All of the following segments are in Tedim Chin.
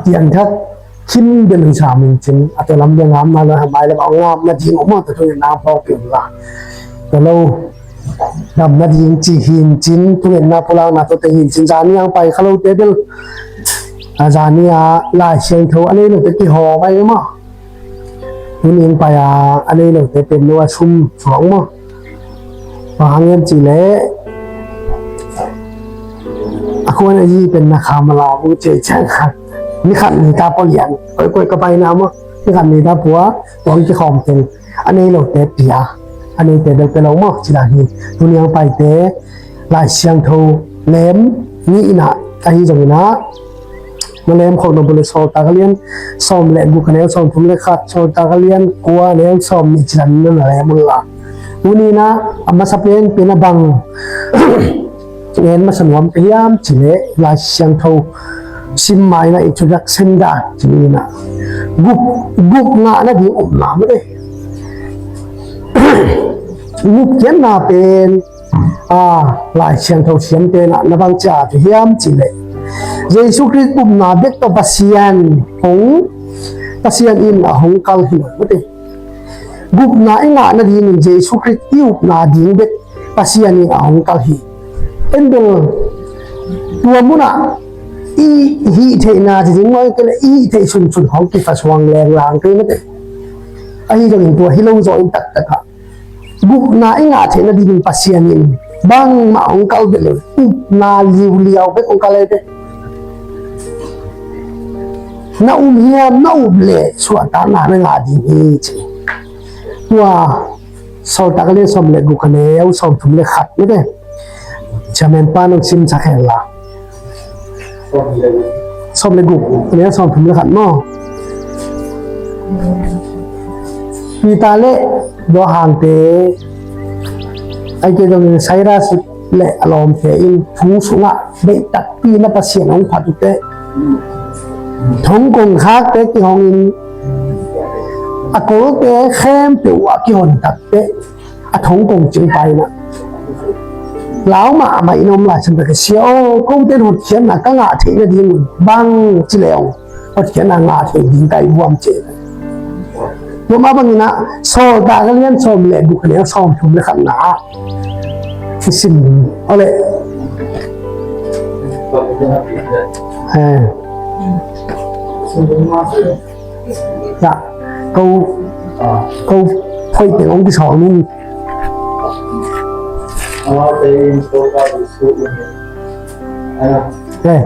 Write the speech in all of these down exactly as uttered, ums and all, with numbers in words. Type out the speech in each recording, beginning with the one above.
Kiang thak khin bel hi sam in cin, a tua lam bia ngam na lo, hamai lam a ngam na ding om a, tua thungetna phawk peuh la. Tua lo ngam na ding ci hin cin, thungetna pulakna tua te hin cin, zani ang pai kha lo te bel, a zani a Lai Siangtho a nei lo te kihawm ai om a. Tuni ang pai a, a nei lo te pen lo a sum suang maw. Bang hang hiam cih leh a kuan a yi pen na kha ma la bu ce ciang khat. Ni khat ni ta pua lian. Koi koi ka pai na maw. Ni khat ni ta pua, tuang kikhawm teng. A nei lo te pia. A nei te bel pia lo maw. Ci dan hi. Tuni ang pai te Lai Siangtho lem ni in a, ahi zongin a, na lem khawk na bu le Sawltak a lian sawm le guk a neu sawm thum le khat, Sawltak a lian kua a neu sawm nih ci dan na na lem un la. Tuni in a, a masa pen pen a bang ngen masa nuam ka hiam cih leh Lai Siangtho sim ma in a introduction dan ci ni in a, guk, guk ngah nading upna mah te. Guk khiatna pen, a, Lai Siangtho siam pen a na bang ci a ci hiam cih leh Jesu Khrist upna bek tawh Pasian hong, Pasian in a hong kal hi lo mah te. Gukna i ngah nadingin Jesu Khrist i upna ding bek Pasian in a hong kal hi. En bel tua mun ah i hih theihna ci ding maw, i hih theih sunsun hong kipasuang lenglang kei mah te. Ahi zongin tua hi lo zaw in taktak ah gukna i ngah theih nadingin Pasian in bangmah hong kal bel lo, upna liuliau bek hong kal ei bek. Na um hiam, na up leh suahtakna na ngah ding hi ci. Tua Sawltak a lian sawm le guk a neu sawm thum le khat mah te. Chairman pa nong simsak hen la. Sawm le guk a neu sawm thum le khat maw. Peter le Johan te, ai ke dong Silas le a lawmte in thu sungah deih takpi na Pasian hong phat uh teh, thong kongkhakte kihongin a kolte khempeuh uh a kihon tak teh, a thong kong cing pai in a lau mahmah in a om lai san tak a, Sia aw, kote in hotkhiatna ka ngah theih nadingun bang ci le ong hotkhiatna ngah thei ding ka hi hiam ci. Tua mah bangin a Sawltak a lian sawm le guk a neu sawm thum le khatna ah i sim aw le. Eh. Ya, ko, ko phoih teng hong kisawng ning. Eh.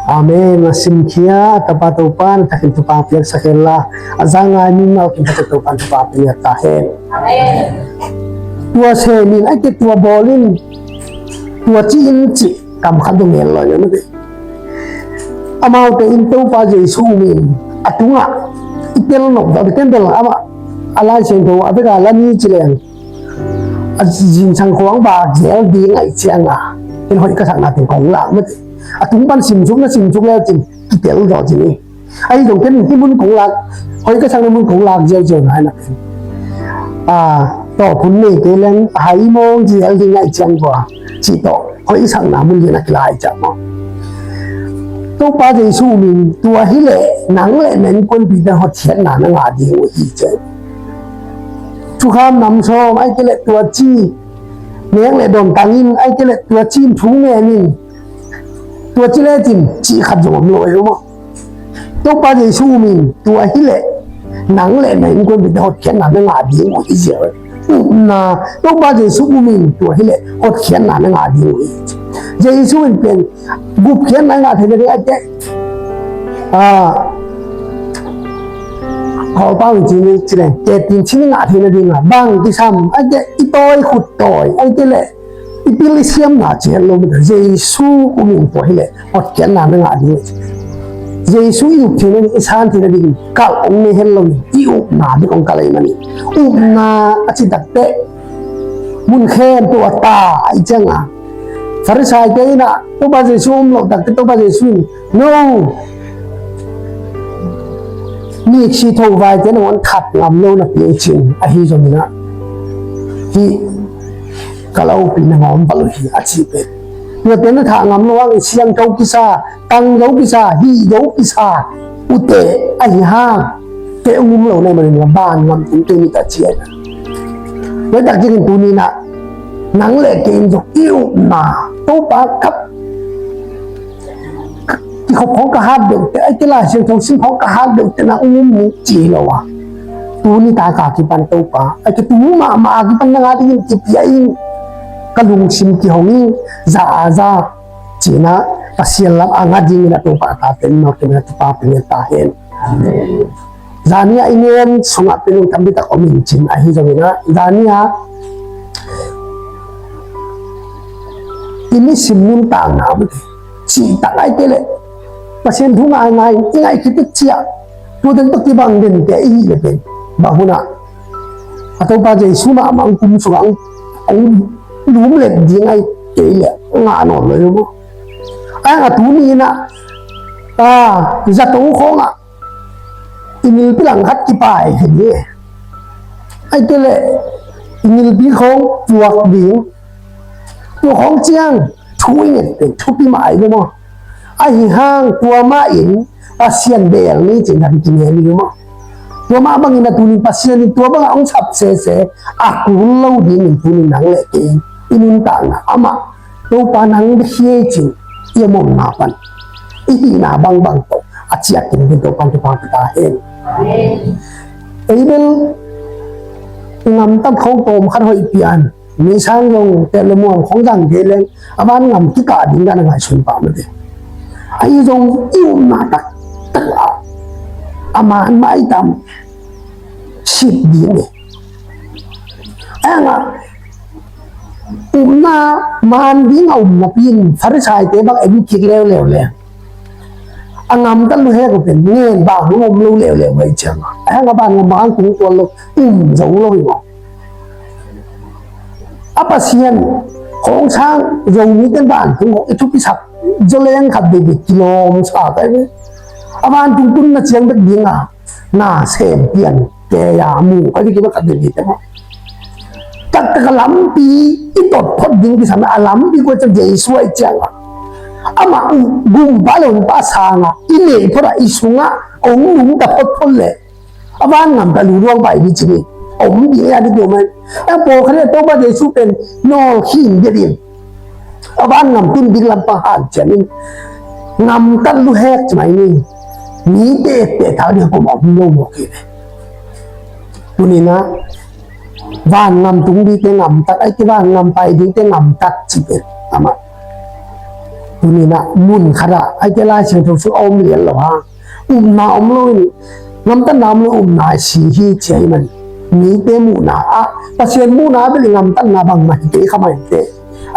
Amen. A simkhia tapa Topa na takin thupha piaksak hen la, a za ngai mimal kin takin Topa thupha piak ta hen. Amen. Tua sem in, ai ke tua bawl in, tua ci in ci kam khat dong ngen lo in a mate. Amaute in Topa Jesu min a tungah i tel nop dah, i tel amah a Lai Siangtho a bek a la ni ci leng a zingsang khuang bak zel ding ahih ciangin a, ken hoih ka sakna teng kong lak mate. A tung pan simsuk na simsuk le cin kitel zaw cin hi. Ahi zong ken hih mun kong lak, hoih ka sakna mun kong lak ziauziau nai na pen, a, tawh phun nei kei leng a hai mawng zel ding ahih ciang tua cih tawh hoih i sakna mun lian a kila ahih ciang maw. Topa Jesu min tua hileh nang le na innkuanpihte hotkhiatna na ngah ding uh hi ci. Thukham nam sawm ai ke le tua ci nek le dawntang in ai ke le tua ci in thu ngen in tua ci le cin cih khat zong om lo ei maw. Topa Jesu min tua hileh nang le na innkuanpihte hotkhiatna na ngah ding uh hi ziau. Upna, Topa Jesu min tua hileh hotkhiatna na ngah ding uh hi. Jesu in pen gupkhiatna ngah theihna ding a teh, a, Kawlpau in ci ni ci leng, ketin cin ngah theihna ding a bang kisam a teh, i tawi khut tawi a teh le i pil i siamna ci het lo mate. Jesu min tua hileh hotkhiatna na ngah ding. Jesu i up theihna ding, i san theihna ding kalh hong nei het lo in, i upna bek hong kalh ahih manin, upna a ci tak teh mun khempeuh a ta ahih ciangin a, Farisai te in a Topa Jesu om loh tak teh Topa Jesu in, no, miksi tho vai te nangawn that ngam lo napi hi ci in, ahi zongin a hih ka lopi na ngawm pal uh hi a cih pen. Tuate na thah ngam lo hang i siangtho kisa, tangzo kisa, hihzo kisa ute ahi hang, kei ung um lo na hih manin van ngam tung kei ni ta ci a. Tua tak ciangin tuni-in ah nang le kei in zong i upna Topa khat kikhop khawng ka hat deuh teh, ai kei Lai Siangtho sim khawng ka hat deuh teh na um ni ci lo a. Tuni tak a kipan Topa, ai kei tu mahmah a kipan nang a dingin kipia in, ka lungsim kihong in, za a za ci-in ah Pasian lam a ngat dingin a Topa a ta pen ma kei na Topa pen ta hen. Zani-a i ngen sungah pen lungtang bitak om in cin ahi zongin ah, zani-a i nisim nuntakna mah te cihtak ai te leh Pasian thu ngaingai i ngaih khit ciah, tua teng tawh kibang dente i hih leh pen bang hunah a Topa Jesu mahmah hong kum sungah hong, hong lumlet ding ai kei leh ngah nawn lo hi maw? Ai a tuni-in ah, a, zato khawngah i milpi langkhat kipai hi ni. Ai kei leh i milpi khawng puak ding. Tua khawng ciang thu i nget pen thupi mah ai lo maw? Ahi hang tua mah in Pasian beel ni cin kan kingen ni maw? Tua mah bangin a tuni Pasian in tua bangah hong sap sese a kul lo dingin tuni nang le kei i nuntakna amah Topa nang bek hi ei cin i om omna pan i hihna bangbang tawh a ciah khin ding Topa in thupha pia ta hen. Ei bel i ngamtat khawng tawm khat hoih pian, mi sang zong tel le muang khawng zang kei leng a van ngam kikah ding dan a ngaihsun pah mate. Ahi zong i upna taktak ah a man maitam sit ding hi. Ahi hangah upna man ding a um napi in Farisaite bang en kik leuleu le a ngamtat luhek uh pen ngen bang hong om lo leuleu mai ciang a, ahi hangah van ngam bang hong tung tuan lo, um zo lo hi maw? A Pasian hong sang Zomite vantung hong i thupisak zaw leng khat veivei kilawm sa kai ve. A vantung tunna ciang bek ding a na sem pian kei a mu kai ve kei bek khat veivei te maw? Taktak a lampi i tot phot ding kisam a lampi kua ciang Jesu ahi ciang a, amah gumpa le hunpa sangah i neih phot a i sungah hong nungta photphot leh a van ngam ka lu luang pai ding ci ni. Om ding a ding tua mai. A pawlkhat in a Topa Jesu pen nawl khin bia ding. A van ngam tun ding lampang hanciam in ngamtat luhek ci mai ni. Mi tete thak ding a pom om lo mawk hi ve. Tuni-in ah van ngam tung dingte ngamtat, ai kei van ngam pai dingte ngamtat ci pen amah. Tuni-in ah mun khat ah ai kei Lai Siangtho sung a om lian lo hang upna om loin ngamtatna om lo upna si hi ci ahih man mite muhna ah Pasian muhna bel i ngamtatna bangmah hi kei kha mah hi te.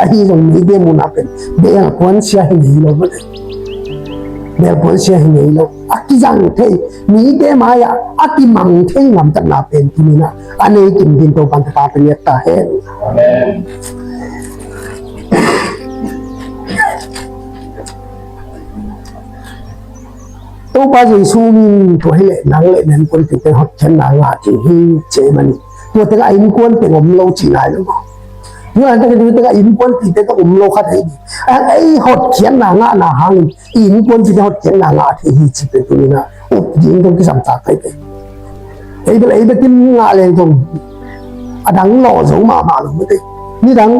Ahi zong mite muhna pen bel kuansia hi ngei lo mate. Bel kuansia hi ngei lo a kizang thei mite mai-ah a kimang thei ngamtatna pen tuni-in ah a nei kim ding Topa in thupha pia ta hen. Amen. Topa Jesu min tua hi leh nang le na innkuanpihte hotkhiatna ngah thei hi ci ahih manin tua tengah a innkuan teng om lo ci nai lo. Tua tengah tua tengah a innkuanpihte tawh om lo khat hi. A ei hotkhiatna ngahna hangin i innkuanpihte hotkhiatna ngah thei hi ci pen tuni-in ah up ding tawh kisam ta kai pen. Ei bel ei bek in ngah leng zong a dang lawh zo mahmah lo mate. Nidang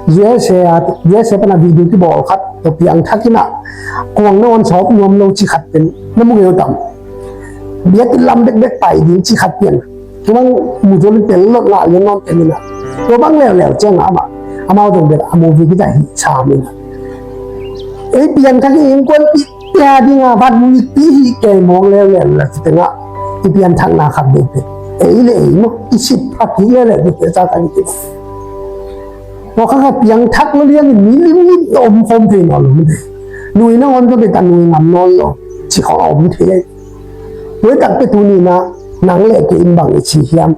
U S A a, U S A pan a video kibawl khat tua piangthak in ah kuang na on sawp nuam lo ci khat pen na mu ngei uh tam? Biakinn lam bekbek pai ding ci khat pian. Tua bang mu zo in tel lawh ngah lian nawn tel in ah tua bang leuleu ciang amah amau zong bel a movie kizai hi sam in ah ei piangthak i innkuanpihte a dingah van ngitpih hi kei mawk leuleu la ci tengah i pianthakna khat bek pen ei le ei maw i sitpha kik leuleu bek pen sa kan kik. Tua kha kha piangthak lo liangin mi limlim i om khawm thei nawn lo mate. Nui nangawn ka bek a nui ngam nawn lo ci khawng a om thei ei. Tua takte tuni-in ah nang le kei in bang i ci hiam?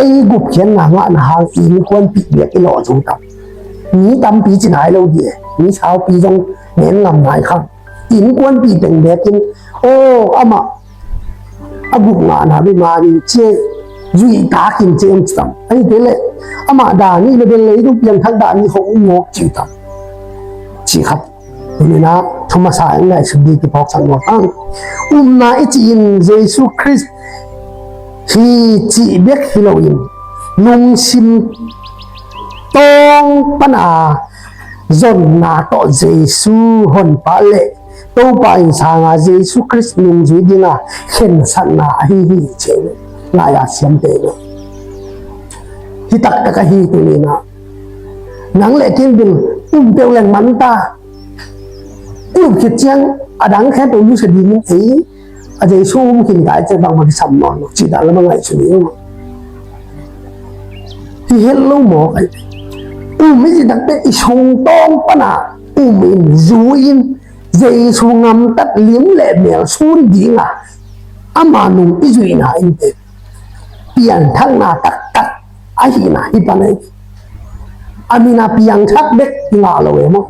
Ei gupkhiatna ngahna hang i innkuanpih biak i lawh zo tam? Mi tampi ci nai lo dih e. Mi saupi zong nen ngam nai khang. Innkuanpih teng bekin aw amah a gup ngahna bek mah ni ci e. zuih takin ci om ci tam. Ahih kei leh amah dan nih le bel leitung piangthak dan nih hong um mawk ci tam. Ci khat. Tuni-in ah thu masa in ngaihsut ding kiphawksak nuam hang. Upna i cih in Jesu Khrist hi cih bek hi loin lungsim tawng pana zonna tawh Jesu Honpa le Topa in sanga Jesu Khrist nungzui dinga khensatna ahi hi ci-in lai-a siamte in ah hi taktak ahi. Tuni-in ah nang le kei in bil um peuh leng man ta. I up khit ciang a dang khempeuh nusia dingin ei a Jesu um khin kai ciang bangmah kisam nawn lo cih dan lam a ngaihsun ding. Hi het lo maw kai. Um i cih takte i sung tawng pana um in zu in Jesu gamtat lim le mel sun dinga ama nung i zuihna in te piangthakna taktak ahihna hi pan ei. A min a piangthak bek ngah lo e maw.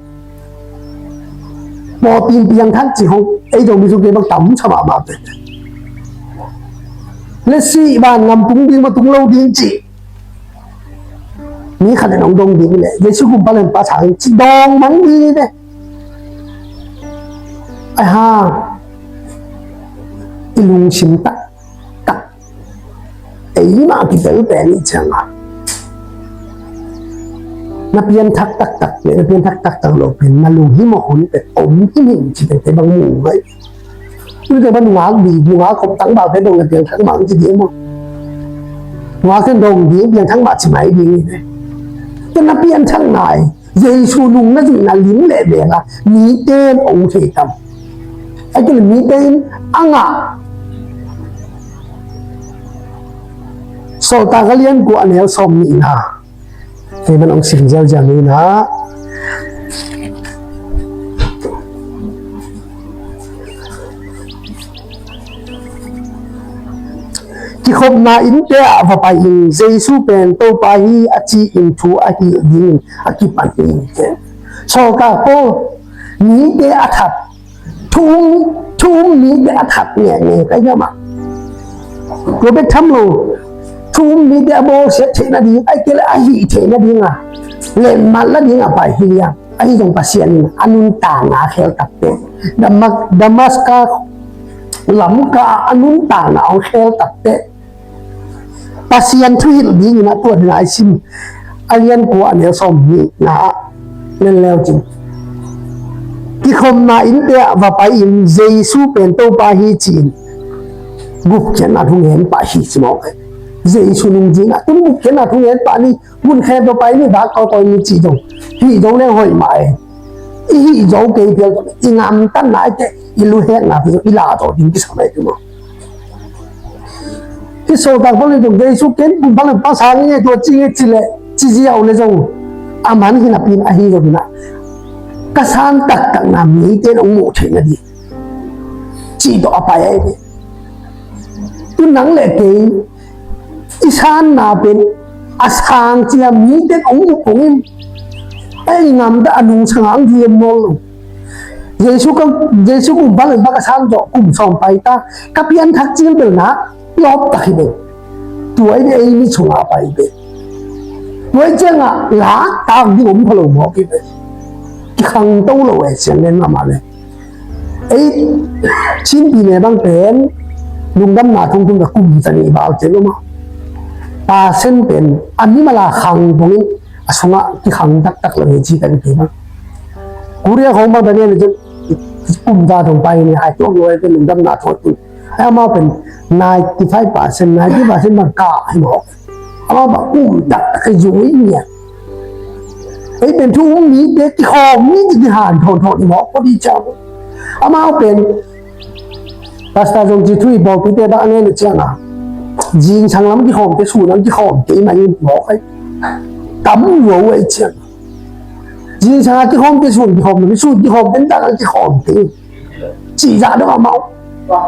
Pawlpi in piangthak ci hong ei zong mi sung kei bang tam sa mahmah pen. Le sih van ngam tung ding maw tung lo ding ci mi khat in hong dong ding le Jesu kumpa le Honpa sang ci dawng mang ding hi ve. Ai ha, i lungsim taktak ei mah kitel pen i cianga na pianthak taktak le na pianthak taktak lo pen na lunghimawh hun pen om himhim ci pen te bang mu ngai. Tute bang nungak ding nungak khop tang bang pen dong na pianthak mah ci ding maw. Nungak pen dong ding pianthak mah ci mai ding hi pen na pianthak ngai. Jesu nung na zuihna lim le bel a mite in ong thei tam. Ai kei le mite in a ngah. Sawltak a lian kua a neu sawm nihna kei man ong sim ziauziau ni na. Kikhopna innte ah va pai in Jesu pen Topa hi a ci in thu a hilh dingin a kipan hi in te. Sawltak Paul mite a that thu um thu um mite a that ngenge kai gamah. Tua bek tham lo thu um mite a bawlsiat theihna ding ai kei le a hih theihna dinga lenmat la dinga pai hi liang. Ahi zong Pasian in a nuntakna a khel takte Dama- Damaska lamka a nuntakna a khel takte Pasian thuhilh dingin a tuat ngai sim a lian kua a neu sawm nihna ah len leu cin kikhopna innte ah va pai in Jesu pen Topa hi ci-in gupkhiatna thu ngen pah hi ci mawk. Jesu nung dingah tun gupkhiatna thu ngen pah ni. Mun khe tua pai ni bak tawh tawi ni cih zong hih zo leng hoih mah e. I hih zo kei phial zong i ngamtatna i teh i luhekna phial zong i lah zo ding kisam ahi tu maw. Hih sawltak bang le zong Jesu ken kum bang le pasal nge tua ci nge ci le ci ziau le zong a man hi napi in ahi zong hi na ka san taktakna mite in hong muh theihna ding cih tawh a pai ahi ve. Tu nang le kei i sanna pen a sang cia mite in hong up hong in a i ngamta a nungsang hang hi em mawl lo. Jesu ka Jesu kumpa le bak a sang zawh kum sawm pai ta ka pianthak cil belna lawp tak hi ve. Tua in ei mi sungah pai ve. Tua i ciangah lak tak ding om kha lo mawk hi ve. Kikhang to lo e siang nen mahmah le. Ei Chin pi ne bang pen lungdamna thong thong ka kum zani bal te lo ma. Percent pen a mi mala khang bongin a sunga ki khang tak tak lo ni ci ka ni pi bang. Korea khong bang da ne kum da thong pai ni ai tuak lo ai pen lungdamna thong tu. Ai ama pen ninety five percent, ninety percent bang ka ai mo. Ama bang kum tak tak ka zui ni. Ei pen thu um mite kikhawm ni ci kihan thawnthawn i mawk pawh dih ciang. Amau pen Pastor Zong Ci Thu i pawlpite bang a ngen a ciangah zingsang lam kikhawmte sun lam kikhawmte i mah i mawk ai. Tam lua uh ei ciang. Zingsang a kikhawmte sun kikhawm lam sun kikhawmte tak lam kikhawmte. Cih zah dong amau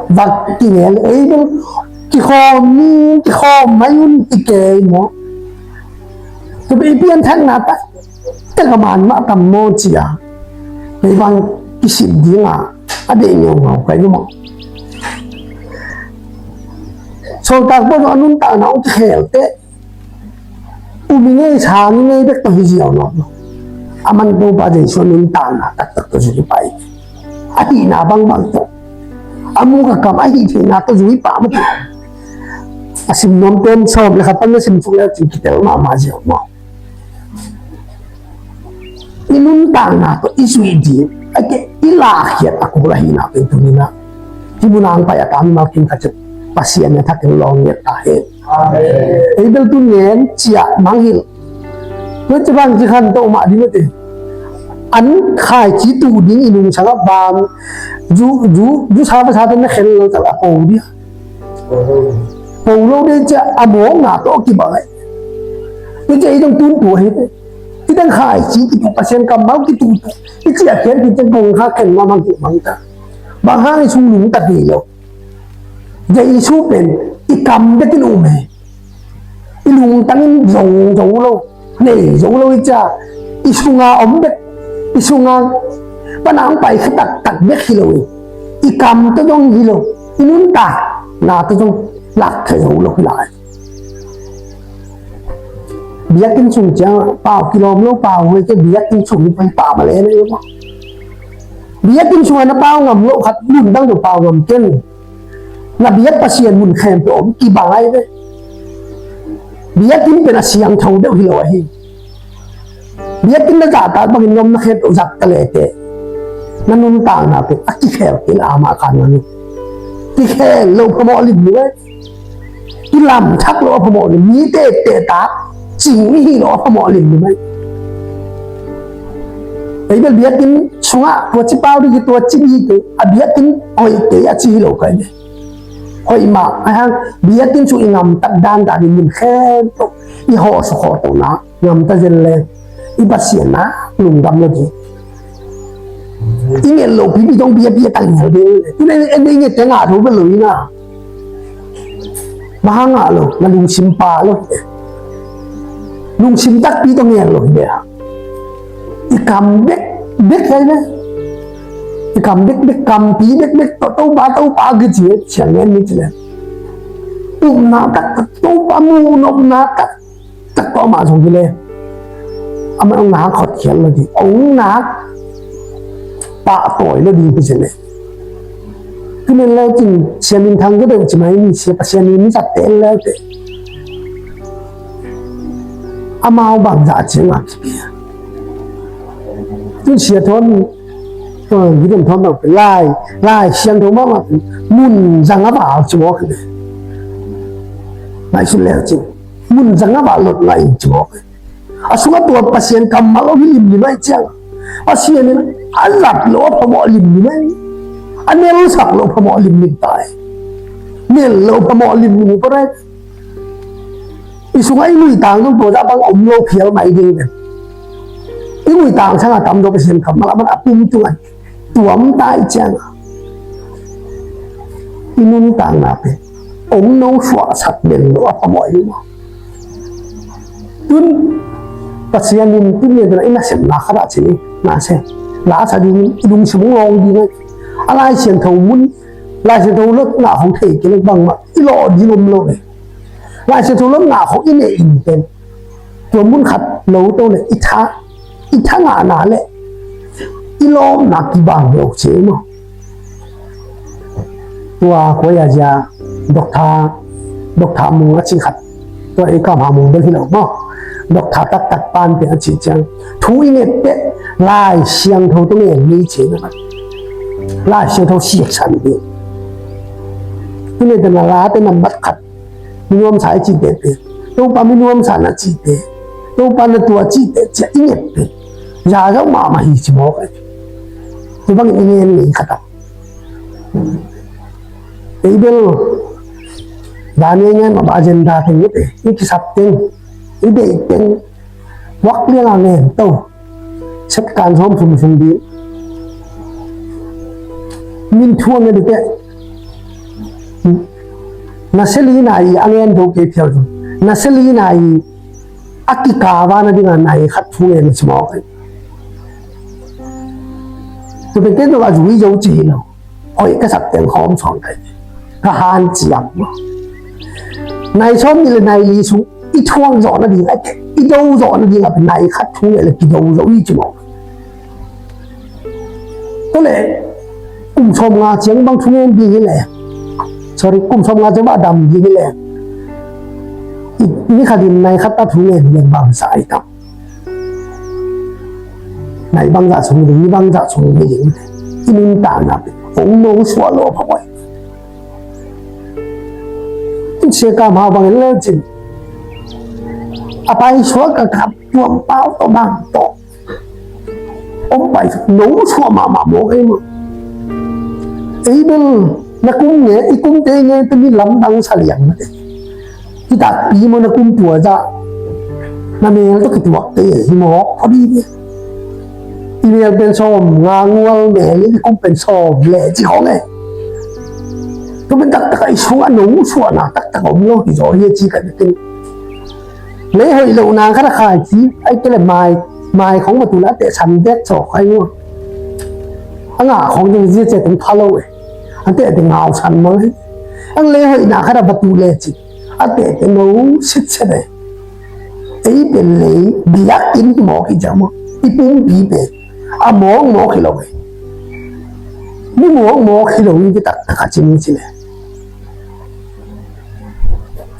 va kingen ei bel kikhawm ni kikhawm mai un i kei maw. Tua pen i pianthakna tak tek a man mah tam maw ci a. Kei bang kisim dinga a deih ngeungau kai maw. Sawltak Paul zong a nuntakna hong kikhel teh, um i ngei, sang i ngei bek tawh hi ziau nawn lo. A man Topa Jesu a nuntakna taktak tawh zui pai. A hihna bangbang tawh, a muk a kam, a hih theihna tawh zui pah mah tawh. A sim nuam pen sawm le khat pan na sim suk le cin kitel mahmah ziau maw? I nuntakna tawh i zuih ding, a ke i lahkhiat a kul ahihna pen tuni-in ah hih munah hong pai a ta mimal kim khat ciat Pasian in a thakin lawng ngiat ta hen. Amen. Ei bel tu ngen ciah mangngilh. Tua ci bang ci khan tawh mah ding mate. An khaici tuh ding i nungsang ah bang zu, zu, zu sa va sa te na khen lo tal a po ding. Po lo ding ciah a mawkna tawh kibang ai. Tua ciah i dong tun tua hi te. I dang khaici kituh, Pasian kammal kituhtuh, i ciahkhiat kiciah kong kha khen mah mang kih mang ta. Bang hang i sung lungtak hi lo. Jesu pen i kam bek in um hi. I lungtang in zong zo lo, nei zo lo i ciah, i sunga om bek, i sunga pan a hong pai kha taktak bek hi lo hi. I kam tawh zong hi lo, i nuntakna tawh zong lak thei zo lo hi lai. Biakinn sung ciang pau kilawm lo, pau huai ke, biakinn sung hi pai pau mah le na i maw. Biakinn sungah na pau ngam loh khat mun dang tawh pau ngam ken. Na biak Pasian mun khempeuh om kibang ai ve. Biakinn pen a siangtho deuh hi lo ahi. Biakinn na zahtak bangin na om na khempeuh zak ta le teh, na nuntakna pen a kikhel kei in a mah khan ngan hi. Kikhel lo phamawh limlim ai. Kilamthak lo a phamawh limlim, mi tehteh tak cing hi lo a phamawh limlim ai. Ei bel biakinn sungah tua ci pau ding hi, tua ci ding hi, a biakinn hoih kei a ci hi lo kai ve. Hoih mah a hang, biakinn sung i ngamtak dandan in mun khempeuh i hawh suk hawh tawh na ngamta zen leng i Pasian na lungdam lo ding. I nget loh pipi dong bia bia tang nget ding. Tu ne en ding nget teng a tho bel lo ina. Bang hang a lo, na lungsim pha lo hi. Lungsim takpi tawh nget lo hi. I kam bek bek hi ne. I kam bek bek, kampi bek bek tawh Topa Topa kici hi. Siang ngen ni ci le. Upna taktak Topa mu, upna tak tak tawh amah zong hi le, amah hong nak hotkhiat lo ding, hong nak pahtawi lo ding hi zen e. Tu nen leu cin Sia Min Thang ka deuh ci mai ni, sia Pasian in mi zatte en leu teh, amau bangzah ciangah kipia. Tun Sia Thawn, eh, Gideon Thawn bang pen Lai, Lai Siangtho mahmah pen mun zang a val ci mawk hi ne. Ngaihsun leu cin mun zang a val lot ngai in ci mawk hi. A sungah tua Pasian kammal om hi limlim ahih ciang, Pasian in a zat loh a phamawh limlim ai. A nelsak loh a phamawh limlim ta ai. Nel loh a phamawh limlim uh pah ai. I sungah i nuitang zong tua zah bang om lo phial mai ding ve. I nuitang sangah tam zaw Pasian kammal a man a pum tung ai. Tuam ta ahih ciangin i nuntakna pen ong no suahsak den lo a phamawh hi maw? Tun Pasian in tun nia dana i nasepna khat ah cin i nasep la sa dingin i lungsim ong lawng ding a, Lai Siangtho mun, Lai Siangtho lotna khong thei kei leh bangmah i lawh ding om lo ve. Lai Siangtho lotna khong i neih in pen tua mun khat lo to le i tha, i tha ngahna le i lawmna kibang lo ci maw? Tua kua a zia, Doctor, Doctor Mung a ci khat, tua i kam ha Mung bel hi lo maw? Doctor taktak pan pen a ci ciang, thu i nget teh Lai Siangtho tawh ngen ni ci na. Lai Siangtho siksan ding. Tu nen teh na la teh nambat khat mi nuamsa i cihte pen, Topa mi nuamsa na cihte, Topa na tua cihte ciah i nget pen zazauh mahmah hi ci mawk ai. Tua bangin i ngen ngei khat ah, ei bel dan i ngen mah agenda teng i kisap teng, i deih teng, muak liang a ngen to. Set kan sawm sum sung ding. Min thu a ngen ding teh, na seli nai a ngen do kei phial sung, na seli nai a kikava na ding a nai khat thu ngen na ci mawk ai. Tua pen ken tua a zui zo ci hi lo. Hoih ka sak teng khawm sawn kai. Ka hanciam maw? Nai sawm nih le nai li sung i thuak zawh nading, i do zawh nading a pen nai khat thu ngen le kido zo i ci maw. Tua le kum sawm nga ciang bang thu ngen ding hi le, sorry, kum sawm nga ciang bang a dam ding hi le, i ni khat in nai khat a thu ngen le bang sa ai tam. Nai bangzah sung ding, ni bangzah sung ding, i nuntakna pen hong no suah lo pha oi. Tun sia ka mau bang en le cin, a pai suak a kap tuam pau tawh bang tawh om pai no suah mahmah mawk ei maw. Ei bel na kum nge, i kum te nge te mi lamdang sa liang mate. Hi takpi maw na kum tua zah na mel tawh kituak te hi mawk kho dih ve. I mel pen sawm nga ngual mel in i kum pen sawm le ci khong e. Tua pen taktak a i sung a no suahna taktak a om lo hi zaw hi a ci ka bikin. Lei hoih lohna khat a khai ci ai ke le mai, mai khong ma tu la te san dek sawk ai ngua. A ngah khong zong zia ce tung pha lo e. A te te ngau san mang e. Ang lei hoihna khat a va tu le ci. A te te no sit set e. Ei pen lei biakinn hi mawk hi ciang maw, i pumpi pen a mawkmawk hi lo e. Mi mawkmawk hi lo in ki taktak a cin ci le.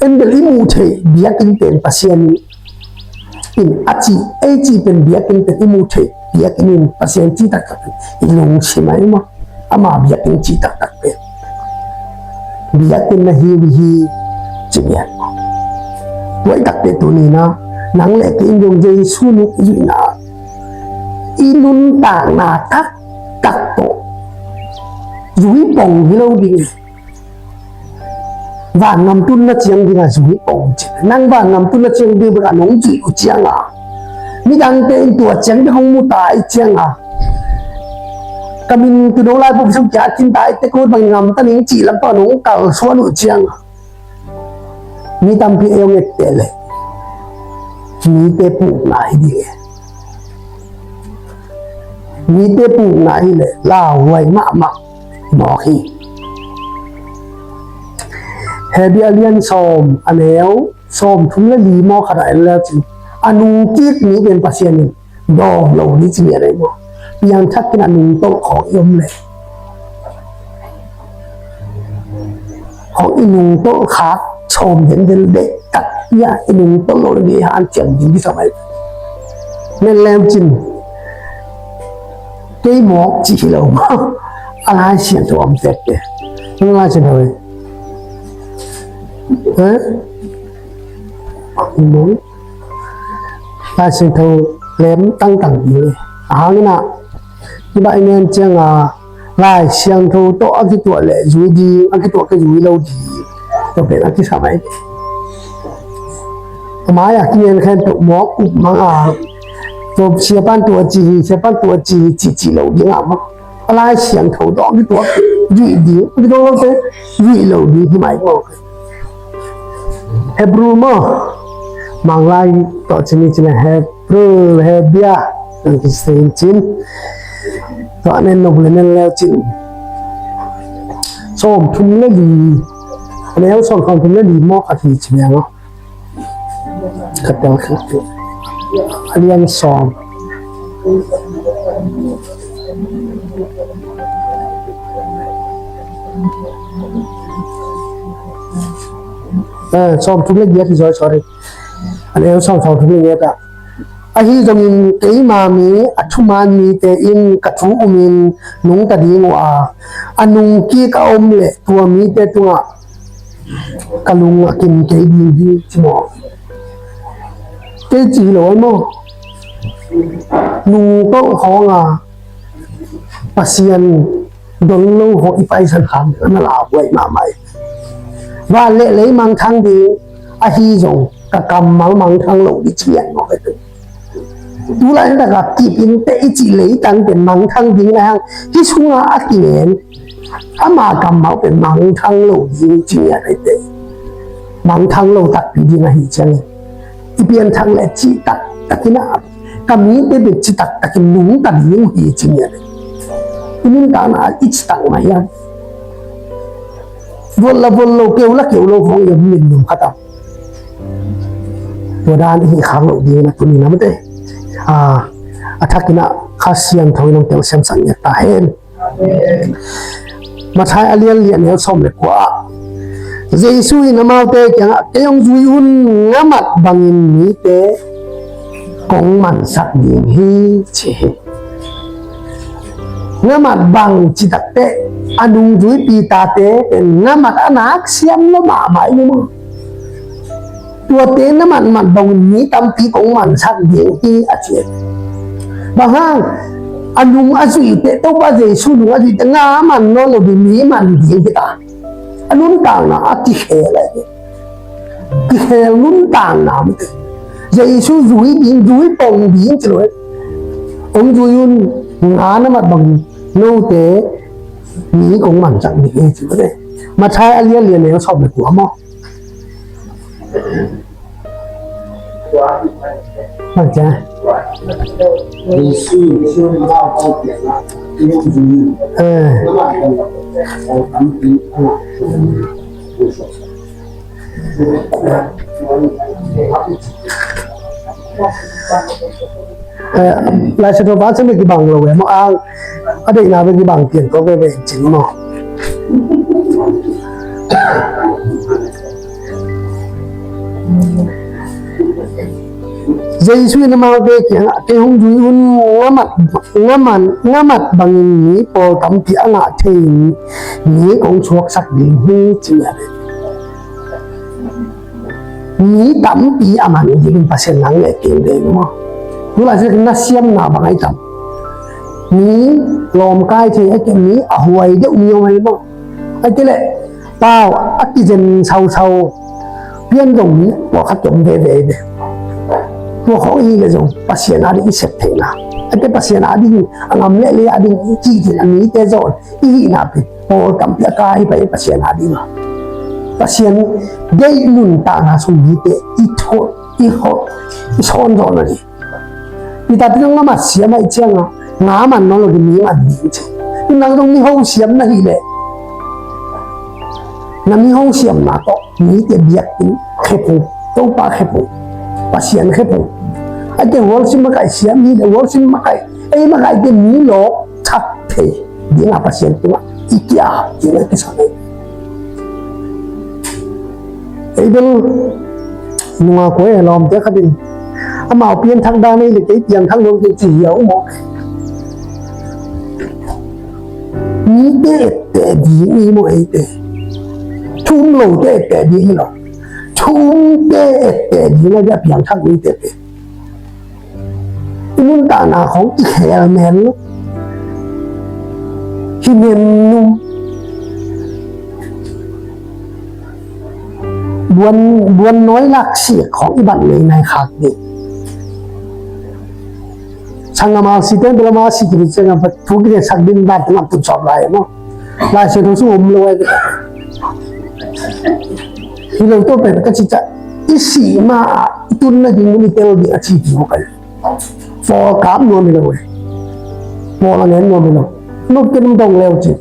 En bel i muh theih biakinn pen Pasian in a cih, ei cih pen biakinn pen i muh theih biakinn in Pasian cih taktak in i lungsim ah i maw. Ama biakinn cih taktak pen biakinn na hi uh hi ci ngiat. Tua i takte tuni na nang le kei in dong Jesu nu i zuihna i nuntakna taktak tawh zui pong hi lo ding. Vangam tunna ciang dingah zui ko ci. Nang vangam tunna ciang ding bek a nong zuih uh cianga midangte in tua ciang bek hong mu ta i cianga ka min tu no lai buk suk kia cin ta i te ko bang ngam ta ning ci lam tawh nong kalsuan uh cianga mi tampi ei hong ette le mite pukna hi ding e. Mite pukna hi le lauhuai mahmah mawk hi. Hebru a lian sawm a neu sawm thum le li maw khat ah en le cin a nungkik mi pen Pasian in dawm lo ni ci ngiat ei maw. Piangthak in a nungtolh khawng i om le khawng i nungtolh khak sawm denden deh tak ia i nungtolh lo le ni han ciang ding kisam ai. Men lem cin kei mawk ci hi lo maw. A Lai Siangtho om tek te. Nang Lai Siangtho hi. Hah? Mawk. Lai Siangtho lem tangtang ding hi. A hang inah i baih nen cianga Lai Siangtho tawh a kituah le zui ding, a kituah kei zui lo ding. Tua pen a kisam ai. A mai-ah kingen khen tuk mawk up mang a tua siapan tua ci hi, siapan tua ci hi, ci ci lo ding a mawk. A Lai Siangtho tawh a kituak zuih ding, a kituak lote zuih lo ding hi mai ko. Hebru maw, Manglai tawh cin i cin a Hebru, Hebia, ang kisin cin. Tua nen nop le nen leu cin. Sawm thum le li, a neu sawm thum le li maw khat hi cin a maw. Ka tel kha. A lian sawm. Eh, sawm thum le giat hi zaw, sorry. A lian sawm, sawm thum le giat ah. Ahi zongin keima mi a thuman mite in ka thu umin nungta ding uh a, a nungkik a om le tua mite tungah ka lung a kim kei ding hi ci maw. Kei ci hi lo ai maw. Nungtolh khawng a Pasian don lo khawng i paisan kham ding a na lauhuai mahmah hi. Van le lei mangthang ding ahi zong ka kammal mangthang lo ding ci lian mawk hi tu. Tulai takah kip in te i cih leitang pen mangthang ding lai hang hih sungah a kingen ama kammal pen mangthang lo ding ci ngiat ai te. Mangthang lo takpi ding ahi ciangin i pianthak le cih taktak in a ka mite pen cih taktak in nungta ding uh hi ci ngiat ai. I nuntakna i cih tak mah hiam. Vot la vot lo, keu la keu lo khong i om min nung khat a Tua dan i hih khak loh dingin a tuni-in a mate, a, a thakin a Kha Siangtho in hong telsiamsak ngiat ta hen. Matthai a lian li a neu sawm le kua ah Jesu in amaute kiangah, "Kei hong zui un, nga mat bangin mite kong mansak ding hi," ci hi. Nga mat bang cih takteh a nungzui Peter-te pen nga mat a nak siam lua mahmah hi maw. Tuate na matmat bangin mi tampi kong mansak ding hi, a ci. Bang hang, a nung a zuih teh, Topa Jesu nung a zuih teh nga man nawn lo ding, mi man ding hi ta. A nuntakna a kikhel a hi. Kikhel nuntakna mite. Jesu zui ding, zui pong ding ci lo hi. Hong zui un, nga na mat bangin note mi kong mansak ding hi ci lo hi. Matthai a lian li a neu sawm le kua maw. Bang ci a. Eh. Eh, Lai Siangtho pa cih bek kibang lo ve maw, a, a deihna bek kibang pian ko veve in cin maw. Jesu in amaute kiangah, "Kei hong zui un, nga mat, nga man, nga mat bangin mi pawl tampi a ngah thei mi kong suaksak ding hi," ci ngiat hi. Mi tampi a man dingin Pasian nang leh keng ding maw. Tu laitak na siamna bang ahi tam? Mi lawmkai thei a kei, mi a huai deuh mi om ahi maw. Ahih kei leh pau a kizen sausau pian zong mi pawlkhat ki om veve hi ve. Tua khawng hi leh zong Pasian a ding i sep theihna, ahih kei leh Pasian a ding a ngam leh lei a ding i cih theihna, mite zong i hihna pen pawl tampi a kai pai Pasian a ding a. Pasian deih nuntakna sung mite i tho, i ho, i sawn zawh na ding. Peter-te zong nga mat siam ahih ciangin, nga man nawn lo ding, mi man ding ci. Tu nang zong miho siam na hih leh, na miho siamna tawh mite biakinn khep un, Topa khep un, Pasian khep un. Ahih kei leh worship makaih siam hi leh, worship makaih, ei makaih te mi lawp thak thei ding a Pasian tungah i ki-ap ding a kisam hi. Ei bel nunga kua e, lawmte khat in amau pianthak dan ei leh kei piangthak nuam kei ci hi a, um maw. Mite etteh ding hi maw eite. Thu um lote etteh ding hi lo. Thu umte etteh ding a, a piangthak mite pen i nuntakna khawng i khel mel lo. Hi nem num. Buan, buan nawi lak sik khawng i bat ngei nai khak ding. Sanggam a si ten bel ama si kibit ciangin thu kitesak ding dan tungah tun sawm lai maw. Lai Siangtho sung om lo ai. Hi lo tawh pen ka cih ciang i sih ma-in i tun nading mun i tel ding a ci kik uh kai. Pawl kap nuam hi lo e. Pawl a ngen nuam hi lo. Nop ken dong leu ci.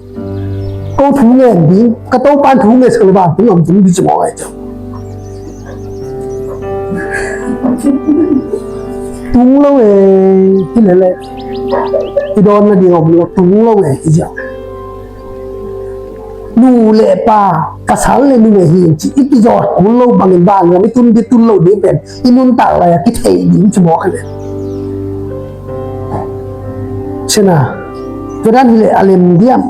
Ko thu ngen ding, ka Topa'n thu ngen sak le vantung gam tung ding ci mawk ai ciang. Tung lo e, hi lele. I dawn nading om lo, tung lo e, hi ciang. Nu le pa, pasal le numei hi in ci, i kizawt kul lo bangin vangam i tun ding tun lo ding pen i nuntak lai-a kithei ding ci mawk hi le. Cina, tua dan hi le a lem diam.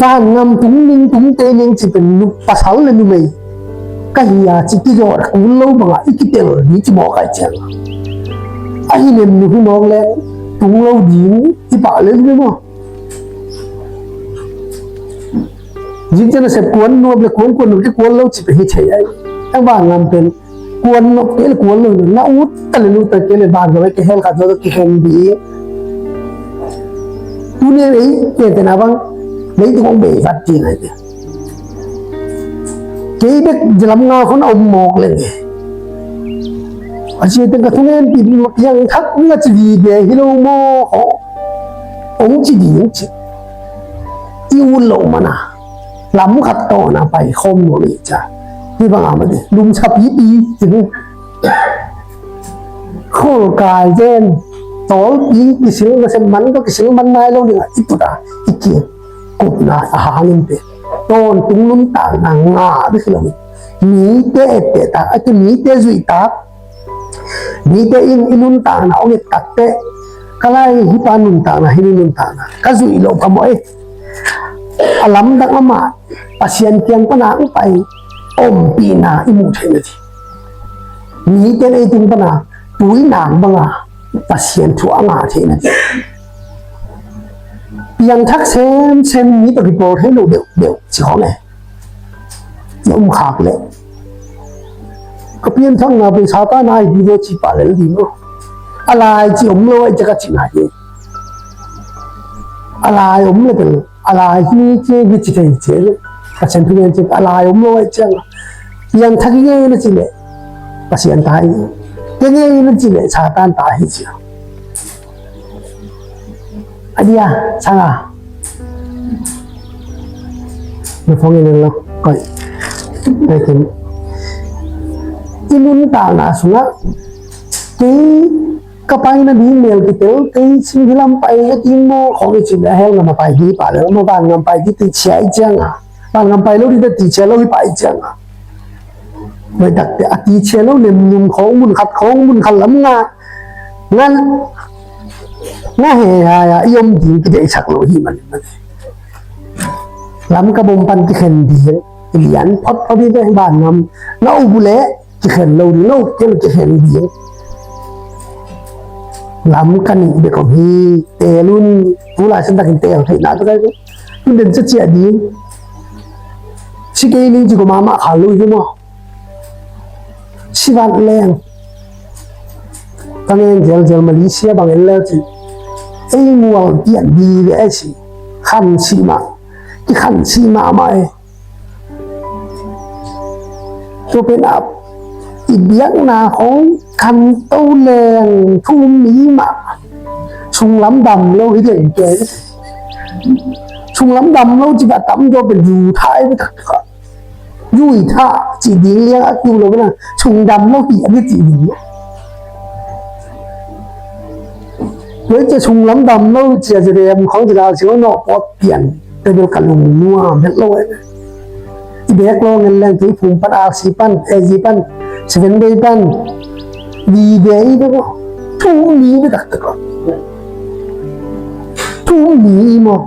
Vangam tung ning tung te ning ci pen nu, pasal le numei ka hi a ci kizawt kul lo bangah i kitel ding ci mawk ai ciang. A hi nem nu hi mawk leng tung lo ding i pah lel hi maw. Zing ciang a sep kuan nuam le kuan kuan nuam le kuan lo ci pen hi thei ai. Ang vangam pen kuan nop kei le kuan lo na ut ta le lut ta kei le vangam ai kei hel khat zo kei heng ding. Tuni ei kei te na bang leitung hong bei vat ding ai kei. Kei bek zilam nga khon a om mawk leng e. A ci teng ka thungen pi piangthak nga ci vive hi lo maw. Hong ci ding ci. I ut loh mana lam khat tawna pai khawm nuam hi cia. Hih bang a mah ding, lumsa pipi, ci ding. Khol kai zen, tawlpi kisil, nasem man tawh kisil man nai lo ding a, i tut a, i kikupna a hang in pen tawntung nuntakna ngah bek hi lo in, mite ettehtak, a ki mite zuihtak, mite in i nuntakna hong et takteh, ka lai, hih pa nuntakna, hih nuntakna ka zuih loh phamawh e. A lamdang amah Pasian kiang pana hong pai, ompihna i muh theihna ding. Mite in ei tung pana tuinak banga Pasian thu a ngah theihna ding. Piangthak semsem, mi tawh kipawl thei lo deuhdeuh ci khawng e. I om khak leh ka pianthakna pen Satan a hi ding ve ci pah lel ding maw? A lai ci om lo ahih ciang ka cihna hi. A lai om le pen a lai hi ci, hi ci thei ci. Pasian thu gen ci, a lai om lo ahih ciang piangthak i ngei na ci leh Pasian ta hi. Kei ngei na ci leh Satan ta hi ci. A dia, sanga. Na phone in lo, koi. Nai kin. I nuntakna sungah, kei ka paina ding mel kitel, kei sin hi lam pai ka ding maw, khawng i cih leh hell gam a pai ding, pa leh maw, van gam pai ding ti ciah i ciang a. Van gam pai lo ding ti ciah lo hi pai i ciang a. Bai takte a ti ciah lo nem num khawng mun khat, khawng mun khat lam nga. Ngan nga he ha ya, i om ding kideihsak lo hi man man. Lam ka bom pan kikhen ding, i lian phot phot ding te, van gam na up uh leh kikhen lo ding, na up kei leh kikhen ding. Lam ka nih bek om hi, teel un, tu lai san takin teel theihna bek ahi. Tu den ciaciah ding. Si kei ning ci ko mahmah kha lo hi maw? Si vat leng. Ka ngen zelzel Malaysia bang en leu ci. Ei mual pian vive a si. Khan si mah. Kikhan si mahmah e. Tua pen a i biakna khawng khanto leng thu um mi mah. Sunglam dam lo hi den kei. Sunglam dam lo ci ka tam tua pen zu thai bek tak. Zui thah cih ding liang a kiu lo na, sung dam lo hi a kici ding lo. Tua ciang sung lam dam lo cia cia dem khawng ci lau sing lo nawh pawt pian. Tua bel ka lung nuam het lo eh. I bek lo ngen leng tui phum pan, R C pan, A G pan, Seven Day pan, Vive i bek lo. Thu mi bek tak tak lo. Thu mi i maw.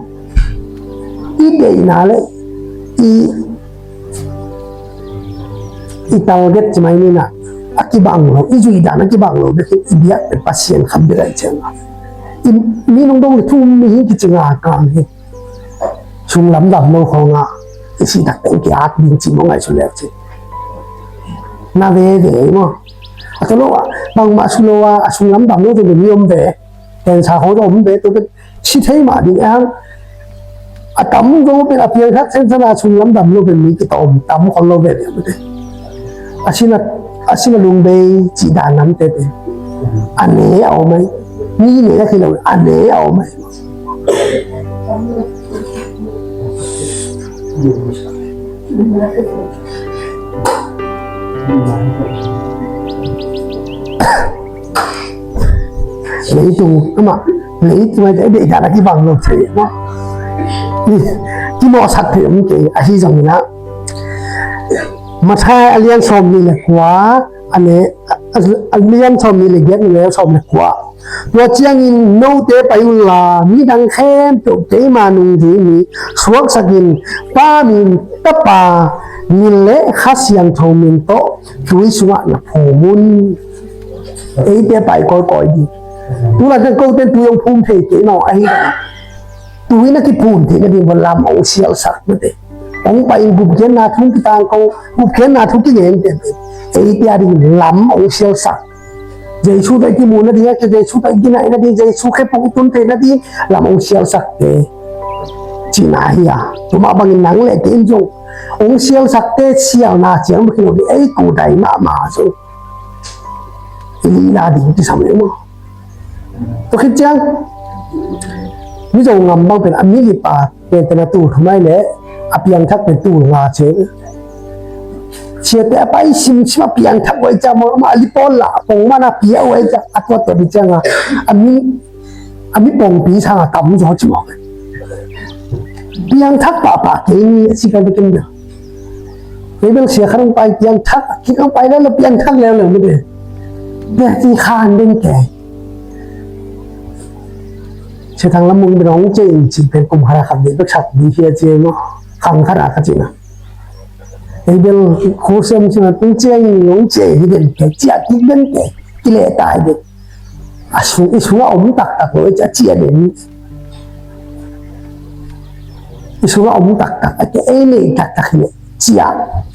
I deihna le i I target ci mai ni na, a kibang lo, i zuih dan a kibang lo bek hi, i biak pen Pasian kham bek ahi ciang a. I mi nong dong le thu um mi hi kici ngakang hi. Sung lamdam lo khawng a, i sih tak teng ki-at ding ci maw ngaihsut leu ci. Na veve maw. A tawh lo a, bangmah su lo a, a sung lamdam lo teng mi om ve. Cancer khawng tawh om ve, tua pen si thei mah ding e hang. A tam zo pen a piangthak semsem a sung lamdam lo pen mi kitawm tam khol lo ve ve mate. A sin a, a sin a lungbei cih dan namte pen a ne a om ai. Mi ne a khi lo a ne a om ai. Leitung amah leitung a deih dan a kibang lo thei maw? Kimawhsak thei om kei ahi zongin ah Matthai a lian sawm nih le kua a le a lian sawm nih le giat, a neu sawm le kua. Tua ciangin note pai unla midang khempeuh keima nungzui mi suaksakin Pa min, Tapa min le Kha Siangtho min tawh tui sungah na phum un. Eite pai kawikawi ding. Tulaitak kote tui hong phum thei kei maw ahi. Tui na kiphum theih nading bang lam hong sialsak mate. Hong pai in gupkhiatna thu kitangko, gupkhiatna thu kingen tete. Eite a ding lam hong sialsak. Jesu tawh i kimu nading a, Jesu tawh i kinaih nading, Jesu khe pong i tun theih nading lam hong sialsakte. Cihna hi a, tua mah bangin nang le kei in zong hong sialsakte sialna ciang bek hi lo ding, ei kudai mahmah zong i lihna ding kisam leh maw. Tua khit ciang Mizo ngam bang pen a mi lip a gentehna tul thum ai leh a piangthak pen tul nga cih. Siate a pai simsim a piangthak uh ahih ciang maw, amah a lipawl lah a pong man a pia uh ahih ciang a tuatte ding ciang a, a mi, a mi pongpi sang a tam zaw ci maw. Piangthak pahpah kei ni a ci ka bikin bel. Kei bel sia khat hong pai piangthak, kik hong pai lel lo piangthak leuleu mah de. Bia ci khan den kei. Sia Thang Lam Mung bel hong cia in ci pen kum khat a khat de bek sak di hia ci maw. Khang khat a ka ci na. Ei bel khusiam sungah tung ciangin nong ciah hi den kei, ciah kik den kei, kileh tai den. A sung, i sungah om taktak lo, a ciah den. I sungah om taktak, a ciah ei nei taktak hi leh ciah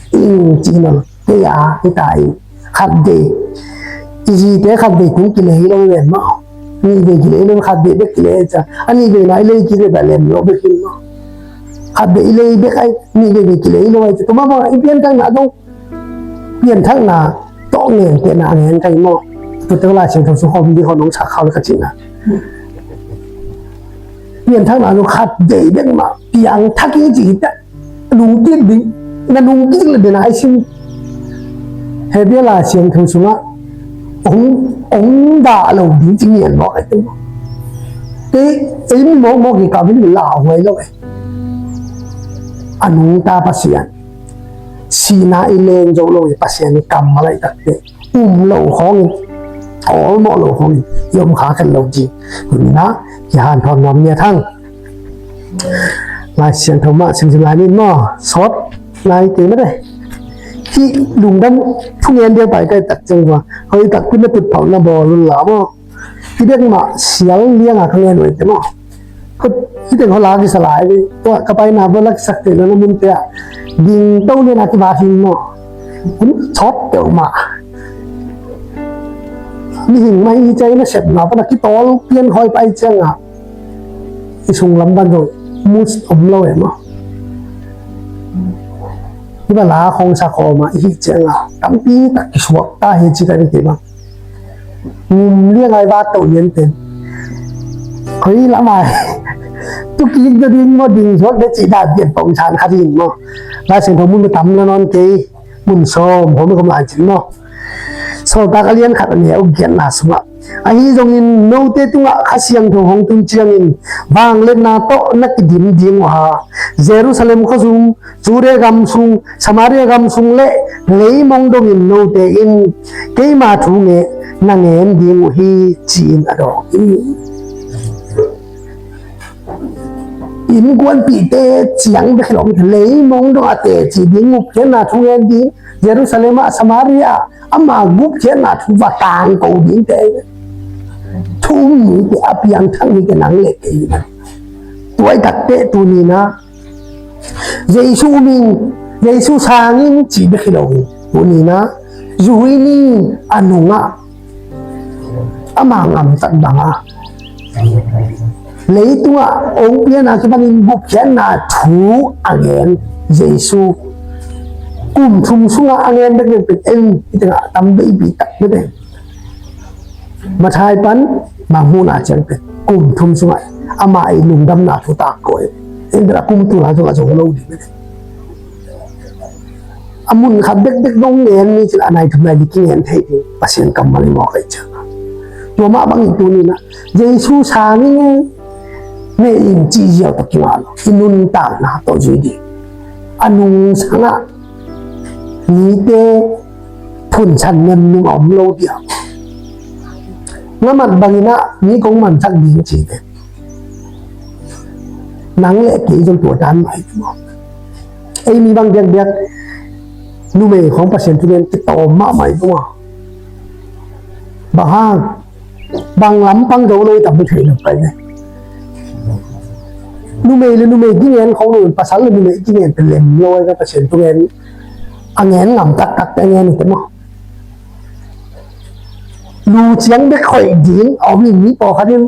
in ci hi lo, kei a hi ta in. Khat vei, i zite khat vei tung kilei lo ven maw. Nih vei kilei lo, khat vei bek kilei ca. A nih vei na i lei kilei bek lem lo bek hi maw. Khat vei i lei bek ai, nih vei kilei lo ai ca. Tua mah bang i pianthakna dong, pianthakna tawh ngentehna a ngen kai maw. Tua teng Lai Siangtho sung khawm di khawm nong sak khau le ka cihna. Pianthakna dong khat vei bek mah piangthak i cih hi ta. Lungkik ding, na lungkik le dena i sim. Hebrew Lai Siangtho sungah hong, hong dah lo ding ci ngian mawk ai tu. Te, ei mi mawkmawk i ka min lauhuai lo eh. A nungta Pasian, sihna i len zo lo i Pasian i kammal laitakteh um lo khawngin, awlmawh lo khawngin i om kha khen lo ding. Tuni-in ah kihanthawn nuam ni a Thang. Lai Siangtho mah simsim lai ni maw, sawt lai kei mah de. Hih lungdam thungen dia pai kai tak ciang ua, hoih takpi na tutphah na bawl un la maw. Hih dek mah sial lianga ka ngen uh ei te maw. Hih teng hawla kisa lai ve. Tua ka paina bawla kisak te lo na munte ah ding to liana kiva hing maw. Hun sawt teuh mah. Mihing mah hi cia i nasepna pana kitawl pian hawi pai cianga i sung lam pan zong mus om lo e maw. Hih bala khawng sa khawma i hih cianga tampi tak kisuak ta hi ci ka ni kei bang. Ngum liang ai va to lian ten. Koi lamai. Tu kik na ding maw ding suak de ci dan pian pong san kha ding maw. Lai Siangtho mun tam la nawn kei. Mun sawm, hawm i khawm lai cin maw. Sawltak a lian khat a neu giatna sungah. Ahi zongin note tungah Kha Siangtho hong tun ciangin vangliatna tawh na kidim ding uh a, Jerusalem khuasung, Judea gam sung, Samaria gam sung le leimong dongin note in keima thu nge na ngen ding uh hi ci-in a dawng hi. Innkuanpihte ciang bek hi lo, leimong dong a teci ding, gupkhiatna thu ngen ding, Jerusalem ah, Samaria ah, ama gupkhiatna thu va tangko dingte, thu um nite, a piangthak nite nang le kei. Tua i takte tuni-in ah Jesu min, Jesu sangin ci bek hi lo. Tuni-in ah zui ni a nungah ama ngamtat banga leitungah ong piana kibangin gupkhiatna thu a ngen Jesu kum thum sungah a ngen bekbek pen en i tengah tam veipi tak bek en. Mathai pan Mangmuhna ciang pen kum thum sungah amah i lungdamna thu tangko en. En bek a kum tul a zong a zong lo ding bek en. A mun khat bekbek dong ngen ni cin a nai thum nai li kingen thei ding Pasian kammal i mawk ai ciang. Tua mah bangin tuni-in ah Jesu sangin ne in ci ziau tawh kingah lo. I nuntakna tawh zui ding. A nungsangah mite phunsan nemnum a om lo dia. Ngamat bangin ah mi kong mansak ding ci te. Nang le kei zong tua dan mai tu maw. Ei mi bang diakdiak numei khawng Pasian thu ngen kitawm mahmah i tu maw. Bang hang bang lampang do lo i tam thei lo pai ne. Numei le numei kingen khawng lo, pasal le numei kingen pen lem lo ai ka Pasian thu ngen a ngen ngam taktak te a ngen i te maw. Lu ciang bek hoih ding a om in mi pawlkhat in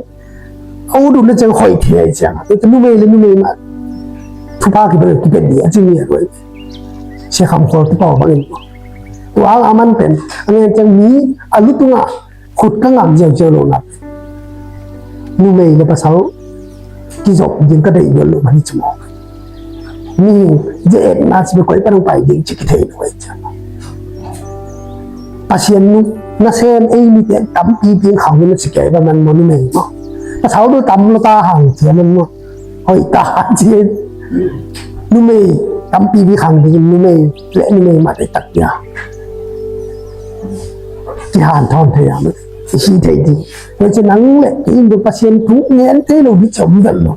a ut ut le ciang hoih thei ai ciang. Tua numei le numei mah thupha kipia kipia ding a ci mi a ruai. Sia Kham Khual kipawh bangin tua ang a man pen a ngen ciang mi a lu tungah khut ka ngam ziauziau lo nak. Numei le pasal kizop ding ka deih vial lo mah hi ci maw. Mihing ze-etna ci bek koi pan hong pai ding ci kithei lo ai ciang. Pasian nu nasem ei mite tampipi in khang na ci kei ba man maw numei maw. Pasal bel tam lo ta hang cia man maw. Hoih ta ci. Numei tampipi khang ding numei le numei mah deihtak cia. Ci hanthawn thei a maw. Ci hi thei ding. Tua ci nang le kei in bel Pasian thu ngen thei lo ding ci om vet lo.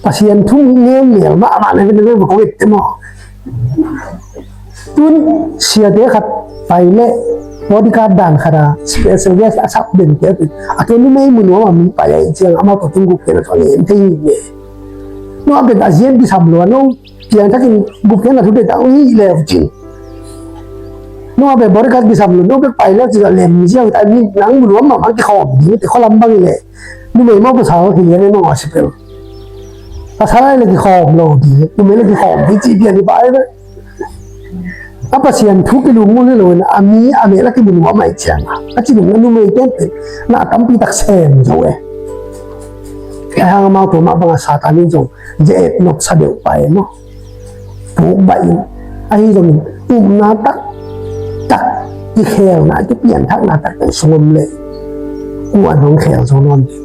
Pasian thu ngen mel mahmah na vet na vet ba ko vet te maw. Tun siate khat pai le bodyguard dan khat a special guest a sak den te a tua numei mu nuam a mi pai a i ciang amau tua tun gupkhiatna tua ngen thei hi ve. Nua pen a zian kisam lua no piangthakin gupkhiatna thu deihtak hi leu cin. Nua pen bodyguard kisam lua no pen pai leu cin a lem ziau ta mi nang mu nuam mahmah kikhawm ding te khualam bang hi leh. Numei mah pasal kilian e mah ngawh sipel. Pasal ai le kikhawm lo ding, numei le kikhawm ding ci pian hi pai ve. A Pasian thu kilum mun hi lo in a mi a mel a kimu nuam a i ciang a ci nung na numei tenpen na a tampi tak sem zo e. Ai hang amau tua mah bang a Satan in zong ze et nop sa deuh pai maw. Puk baih in ahi zongin upna taktak kikhelna kipianthakna taktak sung om le kuan hong khel zo nawn ding.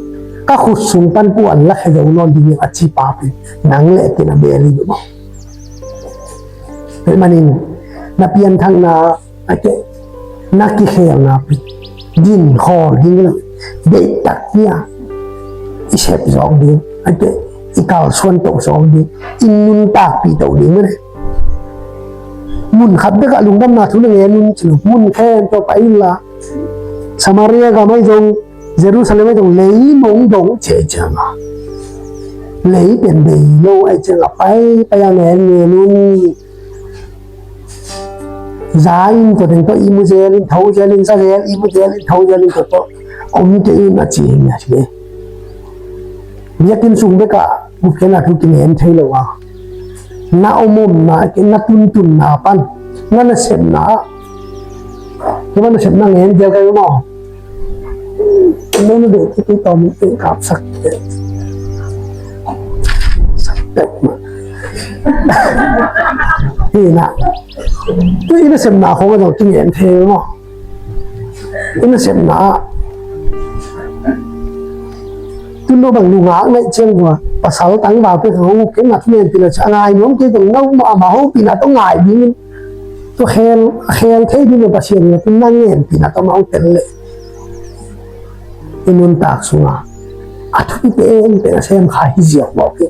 Ka khut sung pan kuan la khe zo nawn ding a ci pa pen nang le kei na bel hi maw. Tua manin na pianthakna a ke na kikhelna pi din khawl ding lo deihtak nia i sep zawk ding a ke i kalsuan toh zawk ding i nuntakpih toh ding mene. Mun khat bekah lungdamna thu na ngen un ci lo mun khempeuh pai unla Samaria gam ahi zong Jerusalem ahi zong lei mong dong ci ahi cianga lei pen bei lo ahi cianga pai pai a ngen ngen un. Za in tua teng tawh i mu zel in tho zel in za zel i mu zel in tho zel in tua tawh om kei in a ci hi a ci. Biakinn sung bekah gupkhiatna thu kingen thei lo a na om omna na tuntunna pan na nasepna ah na nasepna ngen zel kai maw. Nang na deuh kipui tawm in kapsak sak pek mah. Hi na. Tu i nasepna khong a zong kingen thei maw. I nasepna ah tun lo bang nungak naih ciang vua pasal tangval pek khong uk kei na thu ngen pila ci a ngai nuam kei tong no ma ma ho pina tong ngai dingin. Tua khel a khel thei ding a Pasian in a tun na ngenpihna tawh amau tel leh i nuntak sungah a thupi penpen a sem kha hi ziau mawk hi.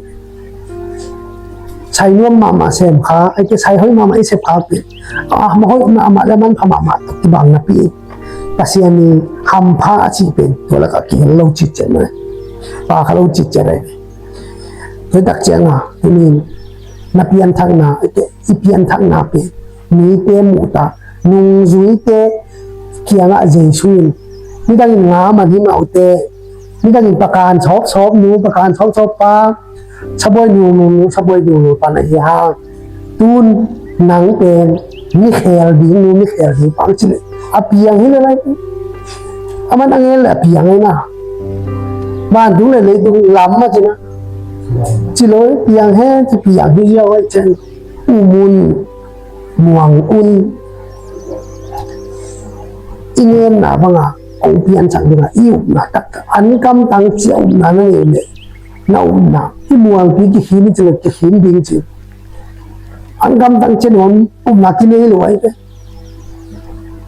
Sai nuam mahmah sem kha a ke sai hoih mahmah i sep kha pen a ma hoih mahmah le man pha mahmah tawh kibang napi Pasian i hampha a cih pen tua lakah kihel lo citciat mah pa kha lo citciat ai. Tua tak ciangah tunin na pianthakna a ke i pianthakna pen mite muhta nungzuite kiangah Jesu in nidangin nga man hi mah uhte nidangin pakan sawpsawp nu pakan sawpsawp pa sabuai nu nu sabuai nu nu pan ahi hang tun nang pen mi khel ding nu mi khel ding pa ci le a piang hi le lai a man a ngel le a piang hi na vantung le leitung lam a ci na ci lo piang he ci piang hi ziau ai cen u mun muang un i ngenna banga kong piansak dinga i upna taktak an kamtang cia upna na ngei le na upna i muangpi kikhin i cila kikhin ding ci an kamtang cia nuam upna kinei lo ai te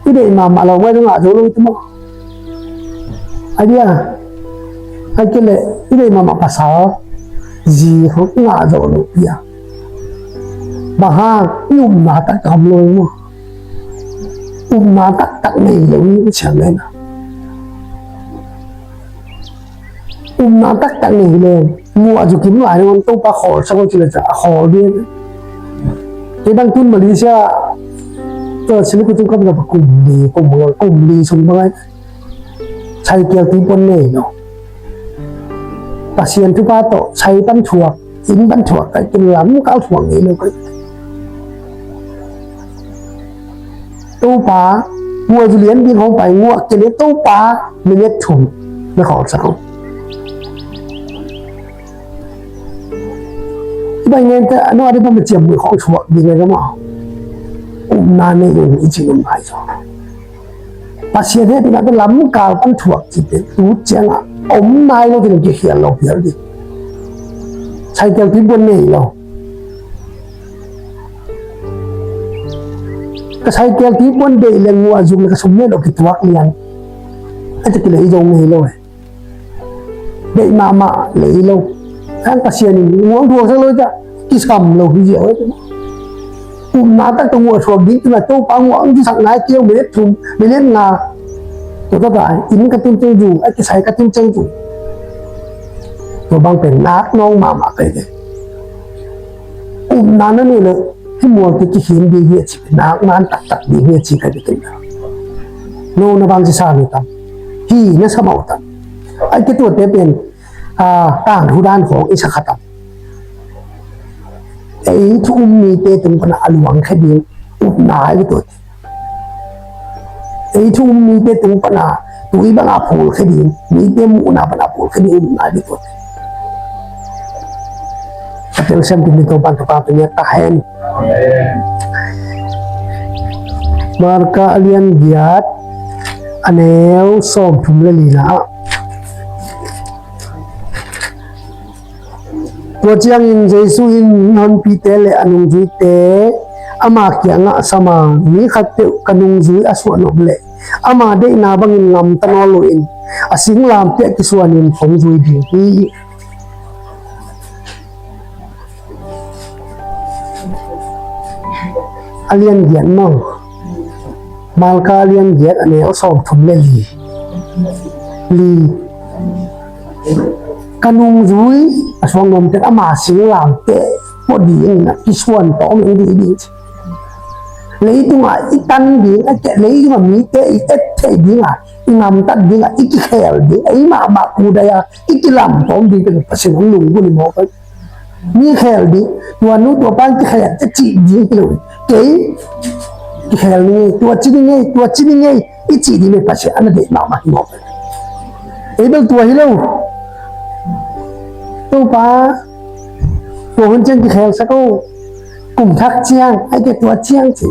i deih mahmah lo mai dong ah zo lo i tuma ai dia ai ke le i deih mahmah pasal zi khong ngah zo lo pia bang hang i upna taktak om lo i mu upna taktak nei lo i siam le na upna taktak nei le mu a zu kim lai ngon Topa khawl sa ko ci le ca a khawl ding. Kei bang tun Malaysia tua sini kutung kam na kum li kum li sung bang ai. Sai kial ti pon nei lo. Pasian thupha tawh sai pan thuak inn pan thuak kai kin lam kal thuak ngei lo kai. Topa hua zu lian ding hong pai nguak kei le Topa minute thum na khawlsak hong. I bai ngen te a nuah ding pan ma ciam mui khawng thuak ding ngai ka maw. upna nei lo hi ci nop nai zaw. Pasian hehpihna tawh lamkal pan thuak cihte tu ciangah om nai lo ding, kikhial lo phial ding. Cycle tuipuan nei lo. Ka cycle tuipuan deih le nguah zuk le ka sum nei lo kituak lian. A cih kilei zong nei lo eh. Deih mahmah lei lo. Kan Pasian in nguang thuaksak lo ciah kisam lo hi ziau. Upna tak tawh nguah thuak ding tuna Topa nguah ang thusak nai kei o, minute thum, minute nga. Tua tawh ta inn ka tun ciang zung, a kisai ka tun ciang zung. Tua bang pen nak nawng mahmah kei kei. Upna na nei le hih mual kikhin ding hi a ci, nak man taktak ding hi a ci ka ding. No na bang ci sa ni tam. Hi na sa mau tam. Ai ke tuate pen, a, tangthu dan khawng i sa kha tam. Ei thu um mite tung pana a luang khe ding upna ai ke tuate. Ei thu um mite tung pana tui banga phul khe ding, mite muhna pana phul khe ding upna ai ke tuate. Ka telsiam kum ni to pan to pa pe nya ta hen. Marka a lian giat a neu sawm thum le lina ah. Tua ciangin Jesu in mihonpite le a nungzuite ama kiangah a sam a, mi khat peuh ka nungzui a suah nop leh ama deihna bangin ngamta nawn loin a singlamteh kisuanin kong zui ding hi. A lian giat maw? Marka a lian giat a neu sawm thum le li. Li. Ka nungzui a suak nop leh ama singlamteh pua dingin a kisuan tawm in ding ding. Leitungah i tan ding a, leitungah mite i et theih dingah, i ngamtat dingah, i kikhel ding, ei mahmah kudai a i kilam tawm ding teh Pasian hong lunggulh hi mawk a. Mi khel ding, tua nu tua pa in kikhel a cih ding hi lo. Kei kikhel ni ngei, tua ci ni ngei, tua ci ni ngei i cih ding hi, Pasian a na deih mahmah hi mawk a. Ei bel tua hi lo. Topa, tua hun ciang kikhel sak o. Kum thak ciang, ai ke tua ciang ci.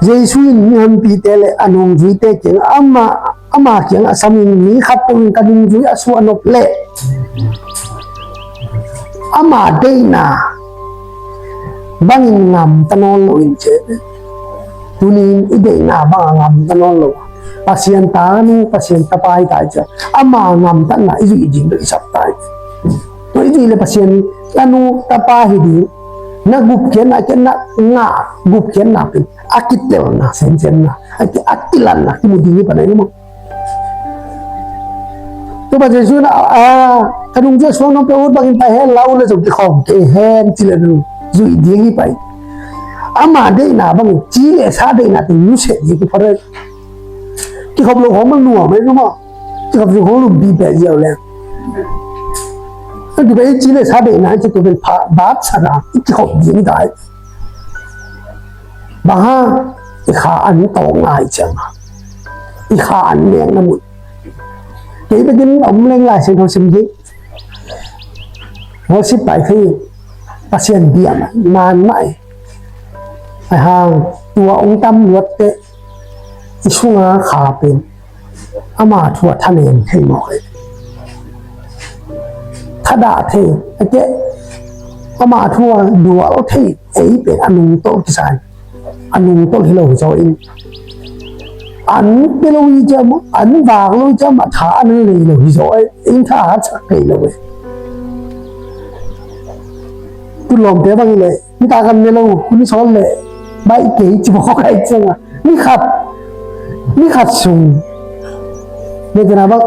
Jesu in mihonpite le a nungzuite kiang ama, ama kiangah a sam in mi khat peuh in ka nungzui a suah nop leh ama deihna bangin ngamta nawn loin ci. Tunin i deihna banga ngamta nawn lo. Pasian tanu, Pasian tapa hi ta i ci. Ama ngamtatna i zuih ding bek i sap ta i. Tua i zuih le Pasian tanu tapa hi ding. Na gupkhiatna a kiat na ngah gupkhiatna pen a kitelna semsemna, a ki, a kilanna kimu ding hi pan a i maw. Tua pa Jesu na, a, ka nungzui a suak nop leh ut bangin pai hen, lau le zong kikhawm kei hen ci le nung zuih ding hi pai. Ama deihna bangin ci le sa deihna teng nusia ding hi pha rei. Kikhop lo khawng bang nuam ei maw. Kikhop lo khawng lumpi peh ziau leng. An tu pen ci le sa deihna ci tu pen pha bat sa na kikhop ding hi ta hi. Bang hang, i kha an tawk ngai ciang a, i kha an nek na mun. Kei bekin om leng Lai Siangtho sim ding. Worship pai thei, Pasian bia man mah i. Ai hang, tua ong tam luat teh, i sunga kha pen ama thu a thanem thei mawk ei. Thadah thei, a keh ama thu a dual thei ei pen a nungtolh kisai. A nungtolh hi lo hi zaw in. An pia lo hi ciam, an vak lo hi ciam, a tha an lei lo hi zaw ei. In tha a sak thei lo ei. Tun lawmte bang hi leh. Nitak an ne lo hun sawt leh baih kei ci mawk ai ciangah, ni khat, ni khat sung ne tena bang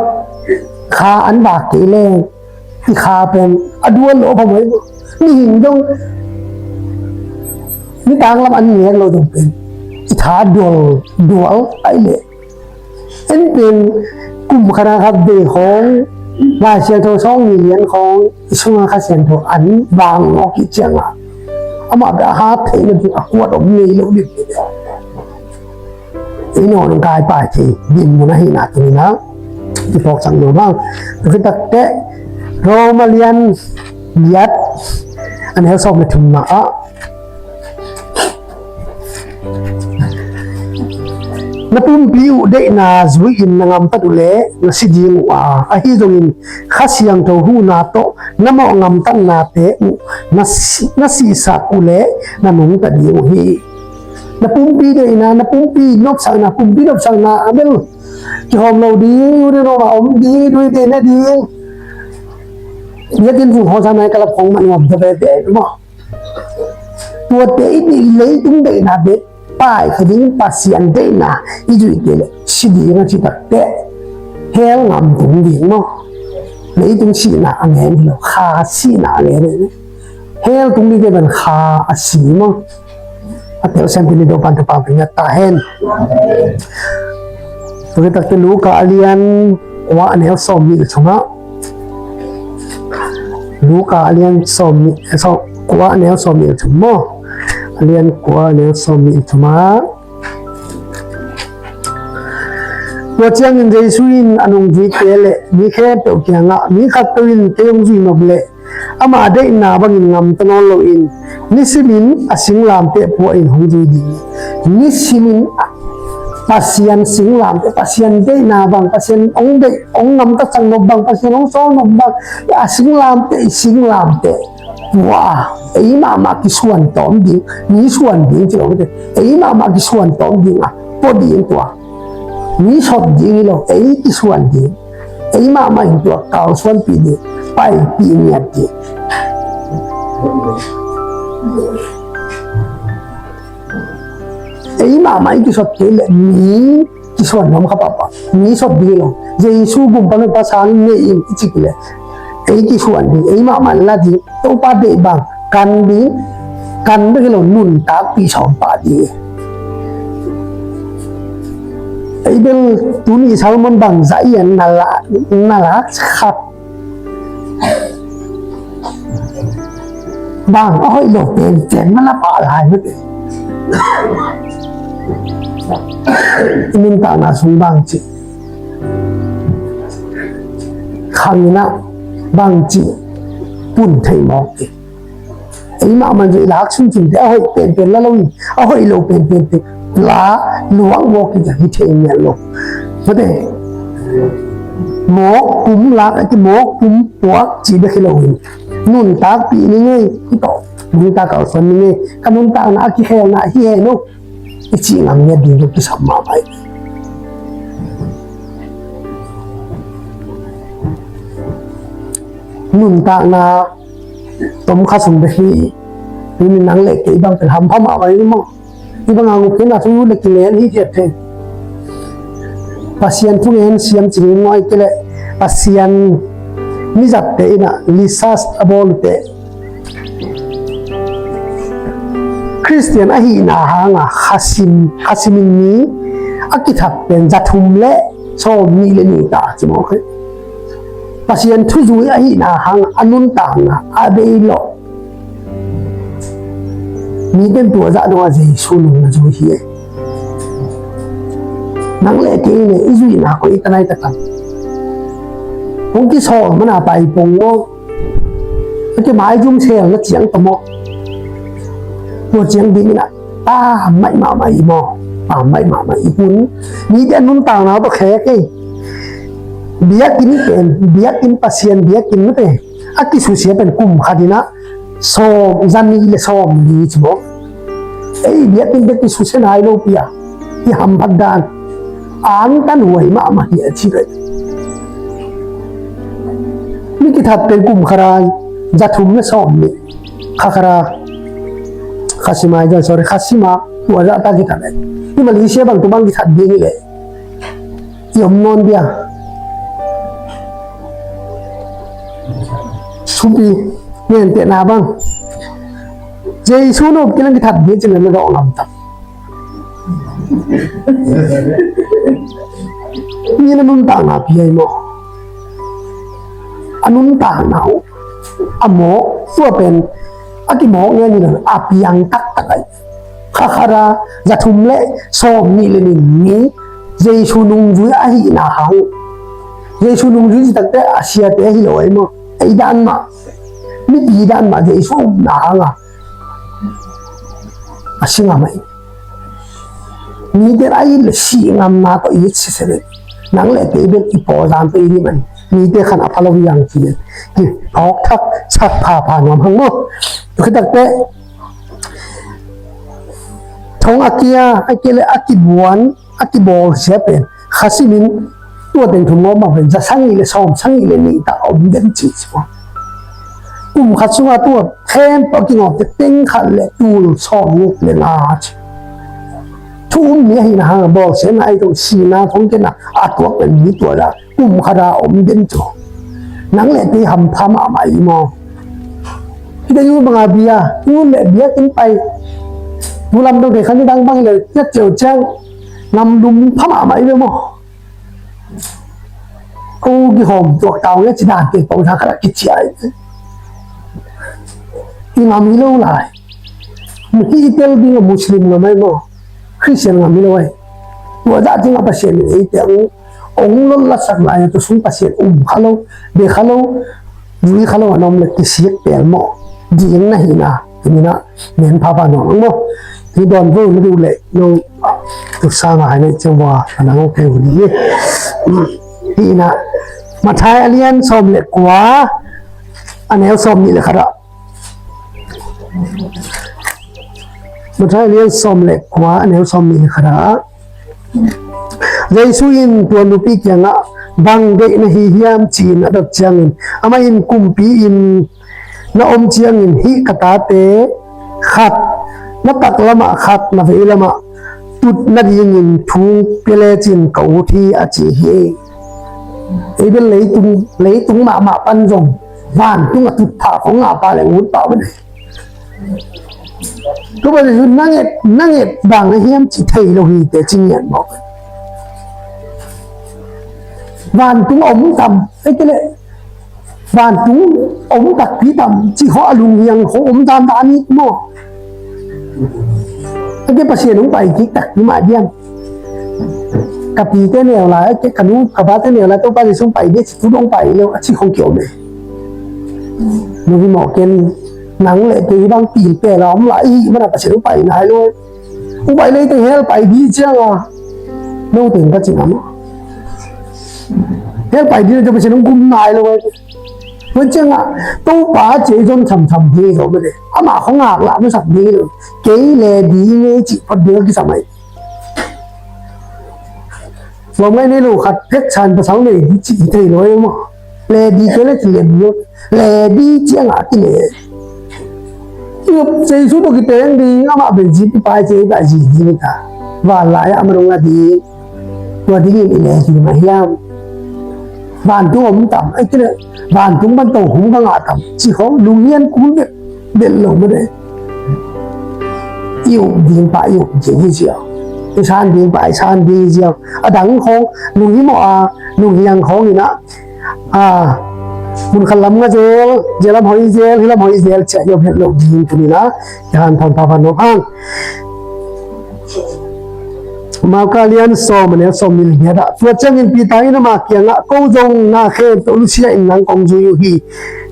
kha an bak kei leng i kha pen a dual lo phamawh. Mihing dong nitak lam an ngek lo dong pen i tha dual, dual ai leh. En pen kum khat a khat vei khawng, Lai Siangtho sawng ni lian khawng i sunga Kha Siangtho an vang ngawk i ciangah amah bia hat theihna ding a kuat om ngei lo ding hi. I nawn kai pai thei ding mun ahihna tuni-in ah kiphawk cang lo bang. Tua khit takteh Roma lian giat a neu sawm le thumna ah Na pumpi uh deihna zui-in na gamtat uh leh na si ding uh a, ahi zongin Kha Siangtho huhna tawh na mawh gamtatnate uh na si, na sihsak uh leh na nungta ding uh hi. Na pumpi deihna, na pumpi nopsakna, pumpi nopsakna a bel kihawm lo ding, ute naute, om ding, ute na ding. Biakinn sung khawng sa nai ka lap khawng man ngam ta veve maw? Tuate i deih, leitung deihna bek paikhia ding, Pasian deihna i zuih kei leh si ding a ci takteh hell gam tung ding maw? Leitung sihna a ngen hi lo, kha sihna a ngen hi lo. Hell tung dingte pen kha a si maw? A telsiam kei ni, Topa'n thupha pia ta hen. Tua khit takteh Luka a lian kua, a neu sawmnih le thum ah. Luka a lian sawmnih, eh, saw-, kua, a neu sawmnih le thum maw? A lian kua, a neu sawmnih le thum ah. Tua ciangin Jesu in a nungzuite le mi khempeuh kiangah, mi khatpeuh in kei hong zuih nop leh, ama deihna bangin gamta nawn loin, nisimin a singlamteh pua-in hong zui ding hi. Nisimin Pasian singlamteh, Pasian deihna bang, Pasian hong deih, hong gamtatsak nop bang, Pasian hong sawl nop bang, a singlamteh, i singlamteh pua a, ei mahmah kisuan tawm ding, mi suan ding ci lo mite, ei mahmah kisuan tawm ding a, pua ding tua. Mi sot ding hi lo, ei kisuan ding. Ei mahmah in tua kalsuanpih ding, paipih ngiat ding. Ei mahmah i kisot kei leh mi kisuan nuam kha pahpah. Mi sot ding hi lo. Jesu gumpa nupa sang nei in i cih leh ei kisuan ding, ei mahmah la ding. Topa deih bang kan ding, kan bek hi lo, nuntakpih sawm pah ding. Ei bel tuni sermon bang zah i en na la, na la khat. Bang a hoih lo penpen na la pah lai mate. I nuntakna sung bang ci, khang in ah bang ci pun thei mawk ding. Ei mahmah zong i lak sung cinte a hoih penpen la lo in, a hoih lo penpen te la luang mawk in, hi thei ngiat lo. Mate, mawk pum lak a ki, mawk pum puak ci bek hi lo in, nuntakpih ni ngei, hi tawh nuntak kalsuan ni ngei, ka nuntakna a kikhelna hi hen uh, i cih ngam ngiat ding zong kisam mahmah hi. Nuntakna tom kha sung bek hi. Tuni nang le kei bang pen hampha mahmah hi maw? Hih bang a gupkhiatna thu le kilen hi ciat thei. Pasian thungen siam cing ngawi kei leh Pasian mizatte in ah research a bawlte, Khristian ahihna hanga khasim, khasimin mi a kithat pen za thum le sawm nih le nih ta ci mawk hi. Pasian thuzui ahihna hanga a nuntakna a bei lawh. Mite in tua zah dongah Jesu nung na zui hi. Nang le kei in i zuihna koi ka nai taktak. Hong kisawl mana pai pong maw? A kimaizum sel na ciang tawh maw? Tua ciang ding in ah, ta maih mahmah i maw? Ta maih mahmah i hun. Mite a nuntakna tawh khek ei. Biakinn pen, biakinn, Pasian biakinn mate a kisusia pen kum khat in ah sawm, za nih le sawm li ci maw? Ei biakinn te kisusia nai lopi a, i hamphat dan, angtan huai mahmah hi a ci ve. Mi kithat pen kum khat a za thum le sawm nih, kha khat a khasim a, sorry, khasim a tua zah ta kithat ve. I Malaysia bang tu bang kithat ding hi leh i om nawn dia. Thupi, ngen tehna bang. Jesu nop kilang kithat dia cih na dawh lam tak. Mi na nuntakna pi ai maw? A nuntakna uh a mawk, tua pen a kimawk ngen hi lo, a piang taktak ai. Kha khat a za thum le sawm nih le nih mi Jesu nungzui ahihna hang. Jesu nungzui ci takte a siate ahi lo ai maw? Ei dan mah, mipi dan mah Jesu umna hanga a si ngam ai. Mite a it le sih ngamna tawh it siseh le, nang le kei bel i pawldan tawh it hi man, mite khan a pha lo hi hang ci le, kiphawk thak sak phapha nuam hang maw. Tua khit takteh thong a kia, a kia le a kibuan, a kibawlsia pen kha simin tua teng thum ngawm bang pen za sagih le sawm sagih le nih tak a om den ci ci maw. Kum khat sungah tua khempeuh a kingawm teh teng khat le tul sawmguk le nga ci. Thu um mi ahihna hang a bawlsiatna ahi zong sihna thong kena a tuak pen mi tua dah kum khat a om den cu. Nang le kei hampha mahmah i maw? Hih teng banga bia, tu le biakinn pai, tu lam dong te khan dang bang le tiat ciau ciang ngam lum pha mahmah i ve maw? Ko kihawm tuak tau nge ci dan te ko tha khat a kiciai. I ngam hi lo lai. Hih i tel ding a Muslim ngam ai maw? Khristian ngam hi lo ai. Tua dah ding a Pasian in eite hong, hong lotlasak lai a tua sung Pasian um kha lo, be kha lo, zui kha lo a na om le kisik pel maw? Ding na hi na. Tuni na, men phapha nuam ang maw. Hi dawn vo na duh le, no, tu sang a hai na ciang vo a, a nang ong pe hu ni. Hi na, Mathai a lian sawm le kua, a neu sawm nih le khat ah. Mathai a lian sawm le kua, a neu sawm nih le khat ah. Jesu in tua nupi kiangah, bang deih na hi hiam ci-in a dot ciangin, amah in kumpi in na om ciangin hih ka tate khat na taklamah khat na veilamah tut nadingin thu pia lecin ka ut hi a ci hi. Ei bel leitung, leitung mahmah pan zong vantung a tut phah khong ngah pah le ut pah bene. Tua bang Jesu na nget, na nget bang a hiam ci thei lo hi te ci ngiat mawk. Vantung om tam, ei te le vantung om takpi tam ci khong a lunghiang khong om dan dan i maw? Ei te Pasian hong pai kik takpi mah diam. Ka pite neu lai, ka nu ka pate neu lai, Topa Jesu pai ding ci tu dong pai lo a ci khong kiom e. Nu hi mawh ken nang le kei bang pil pel a om lai i hih mana Pasian pai nai lo. U pai lei teng hell pai ding ciang a no teng ka ci ngam a. Hell pai ding le Pasian hong gum nai lo. Tua ciang a Topa ci zon tham tham ding zo mene. Ama khong ngak lah masak ding lo. Kei le ding ngei ci phot ding a kisam ai. Lawm ngai nei lo khat pek chan pasal nei di ci thei lo e maw? Le di ke le ci le di le di ci a ngah ti le. Iup Jesu tawh kiteng ding amah bel zi pi pai ci pai zi di ni ta. Van lai a ama dong a di. Tua dingin i le di ma hiam? Vantung om tam ai ti le vantung ban to hum ka ngah tam ci khong lunghian kul bek bel lo mene. I up ding pa i up ding hi ziau. I san ding pa i san ding hi ziau. A dang khong lunghimawh a lunghiang khong in a, a, mun khat lam nga zel, zel lam hoi zel, hi lam hoi zel ciah i om het lo ding tuni na. I han thon pha pha nop hang. Marka lian sawm a neu sawm nih le giat ah, tua ciangin Peter in ama kiangah, ko zong na khempeuh nusia in nang kong zui uh hi,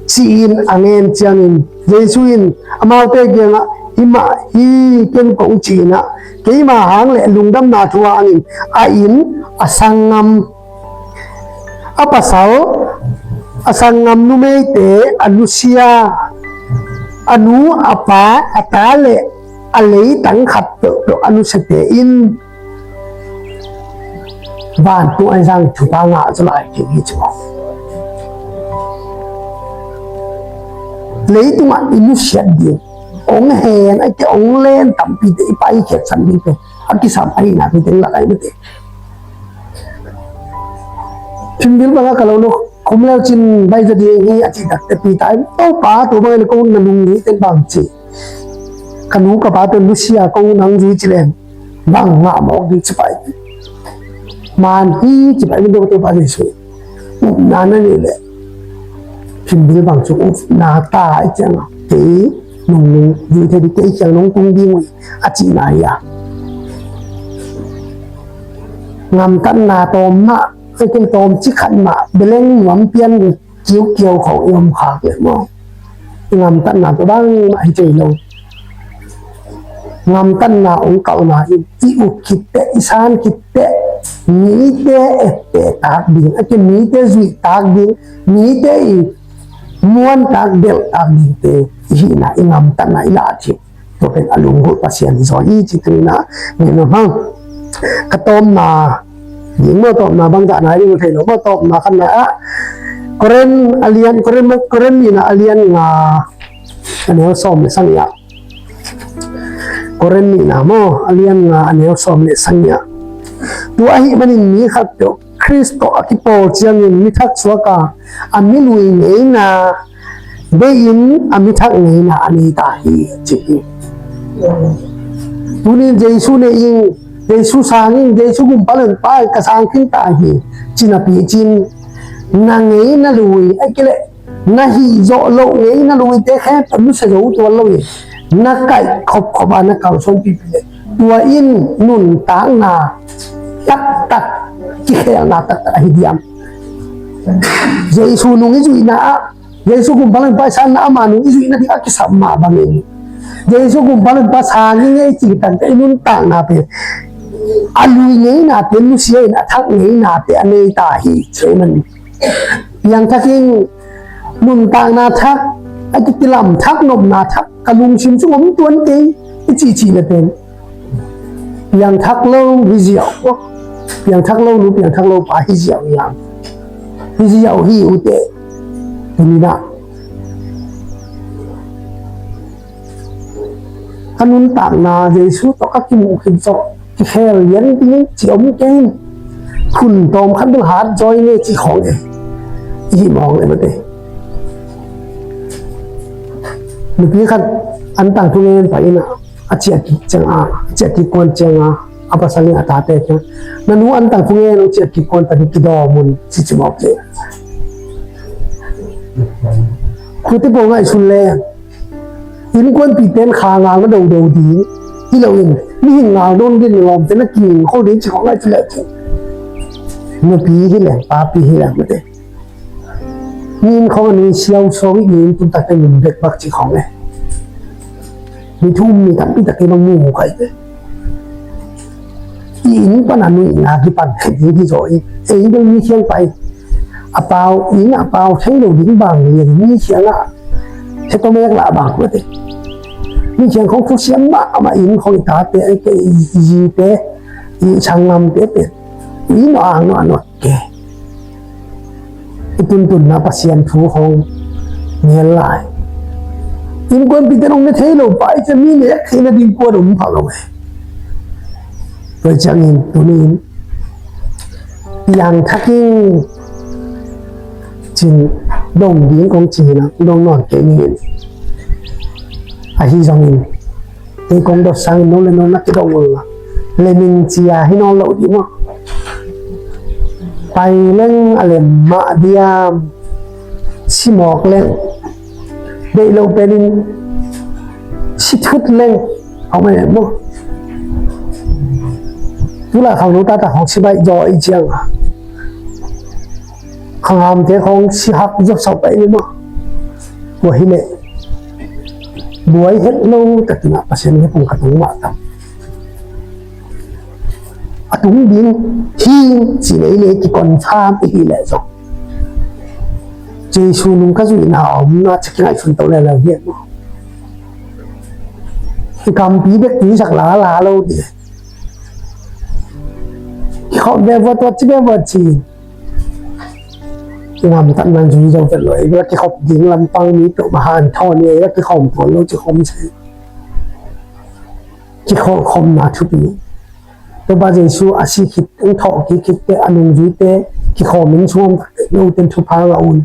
ci-in a ngen ciangin Jesu in amaute kiangah, hi mah hi, ken kong ci-in ah, keima hang le lungdamna thu hangin a inn a sanggam, a pasal, a sanggam numeite a nusia, a nu a pa a ta le a leitang khat peuhpeuh a nusiate in vantung a zang thupha ngah zaw lai kei hi ci maw? Leitungah i nusiat ding, ong hen a, i te ong len tampite i paikhiatsan dingte a kisam ahihna pi teng lak ai mate. Phimbil bangah ka lo nu khum leu cin bai zaw ding hi a cih takteh Peter in, Topa, tua bangin ko na lungnuih ten bang ci? Ka nu ka pate nusia ko nang zui ci leng bang ngah mawk ding ci pai. Man hi ci pai, min Topa Jesu upna na neih leh phimbil bang cu upna ta i ciangah kei nungnung zui thei ding, kei kiang nong tung ding uh hi a cihna hi a. Ngamtatna tawm mah, kei tawm ci khat mah beleng nuam pian kiukiau khawh i om khak leh maw, i ngamtatna tawh bangmah hi thei lo. ngamtatna hong kalhna in i uk khit teh, i san khit teh, mite etteh tak ding, a ke mite zuih tak ding, mite i muan tak, delh tak dingte i hihna, i ngamtatna i lah thei. Tua pen a lunggulh Pasian hi zaw hi ci. Tuni-in ah, ngen nuam hang. Ka tawpna ding maw, tawpna bangzah na ding thei lo maw, tawpna khatna ah, Korin a lian, Korin, Korin nihna a lian nga, a neu sawm le sagih ah. Korin nihna maw, a lian nga, a neu sawm le sagih ah. Tua ahih manin mi khatpeuh Khrist tawh a kipawl ciangin mi thak suak a, a mi lui ngeina bei-in a mi thak ngeina a nei ta hi, ci hi. Tuni-in Jesu nei ing, Jesu sang ing, Jesu gumpa leh honpa ka sang khin ta hi, ci napi cin, na ngeina lui, a ke leh na hih zawh loh ngeina luite khempeuh nusia zo tuan lo hi. Na kaih khopkhop a, na kalsuan pipi leh tua in nuntakna taktak, kikhelna taktak ahi diam? Jesu nung i zuihna ah, Jesu gumpa leh honpa i sanna, ama nung i zuihna ding a kisam mah bangin, Jesu gumpa leh honpa sang ing ei cih taktak i nuntakna pen a lui ngeinate nusia in, a thak ngeinate a nei ta hi, ci hi. Piangthak ing, nuntakna thak, a kitilam thak, nopna thak, ka lungsim sung om tuan kei, i cihcih leh pen piangthak lo hi ziau, piangthak lo nu, piangthak lo pa hi ziau hiam? Hi ziau hi uh teh. Tuni-in ah, ka nuntakna Jesu tawh ka kimuh khit zawh kikhel lian ding ci om kei in, hun tawm khat bel hat zaw ing e ci khawng e. I hih mawk leh mate. Nupi khat an tangthu ngen pai in ah, a ciah kik ciang a, a ciah kik kuan ciang a, a pasal in a tate kiang, na nu an tangthu ngen, a ciah kik kuan ta ding, kidawm un, ci ci mawk ci. Tuate pawl ngaihsun leng, innkuanpihte in kha ngal na dodo ding hi loin, mihing ngal dawn ding, lawmte na kinging khol ding ci khawng ngaihsun leh, nupi hi leng, papi hi leng mate, mi inn khawng a nui siau suau i inn tun tak teh ngun bek bak ci khawng e. Mi thu um mi tampi tak kei bang mu mu kai te. I inn pan a nuihna kipan khet ding hi zaw hi. Ei bel mi kiang pai, a pau, inn a pau thei lo ding bang lian mi kiang ah, he to mek lah bang mate. Mi kiang khawng thusiam mahmah, inn khawng i tate, ei ke i zite, i sanggamte pen inn a nuam nuam kei. I tuntunna Pasian thu hong ngen lai. Innkuanpihte in hong ne thei lo pa i ciang, mi nek theihna ding kuan om pha lo e. Tua ciangin tuni-in piangthak ing ci-in dong ding kong ci-in ah, dong nawn kei ning. Ahi zongin kei kong dot sangin no le no na kidong ul la, lemin cia hi nawn lo ding maw? Pai leng a lem mah diam? Si mawk leng, deih lo penin si thut leng, a om e maw? Tulai khangno tata khawng si baih zaw i ciang a, khanghamte khawng si hak zaw sau pai ni maw? Tua hi leh buai het lo takin ah Pasian hehpihna ka tung mah tam. A tung ding hi ci leh i leh kiconfirm i hih leh zong, Jesu nung ka zuihna a om na ci kingaihsun to leuleu hi maw? I kampi bek tuisak lala lo ding. Kikhop ve vua, tua ci ve vua ci. Kingamtatna zui zo vet lo, ei bel a kikhop ding lampang mi peuhmah hanthawn ni, ei bel a kikhawm tuan lo ci khawm se. Kikhawm khawmna thupi. Topa Jesu a si khit teng, thawhkik khit teh a nungzuite kikhawm in sungam tak teh note in thupha ngah un.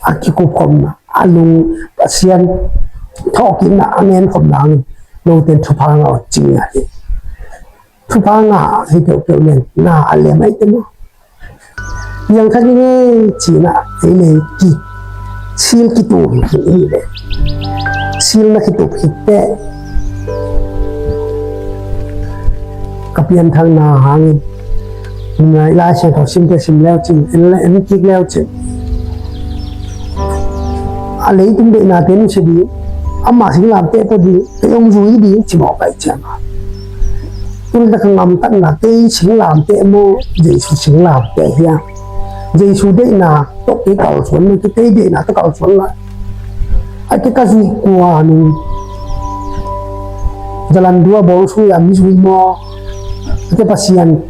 A kikupkhopna, a lung, Pasian thawhkikna a ngenkhopna hangin note in thupha ngah un ci ngiat hi. Thupha ngah hi peuhpeuh nen na a lem ahih teh maw, piangthak ing ei ci-in ah ei lei ki, seal kitum hi leh, seal na kitum khit teh ka pianthakna hangin nunai Lai Siangtho simte sim leu cin, en le en kik leu cin, a leitung deihnate nusia ding, Ama singlamteh tawh ding, kei hong zui ding ci mawk ahih ciangin. Tun tak a gamtatna, kei singlamteh maw, Jesu singlamteh hiam? Jesu deihna tawh kei kalsuan maw, kei deihna tawh kalsuan lai. A kei ka zuih kua nung, Jalan dua bawl sui a mi zui maw? A kei Pasian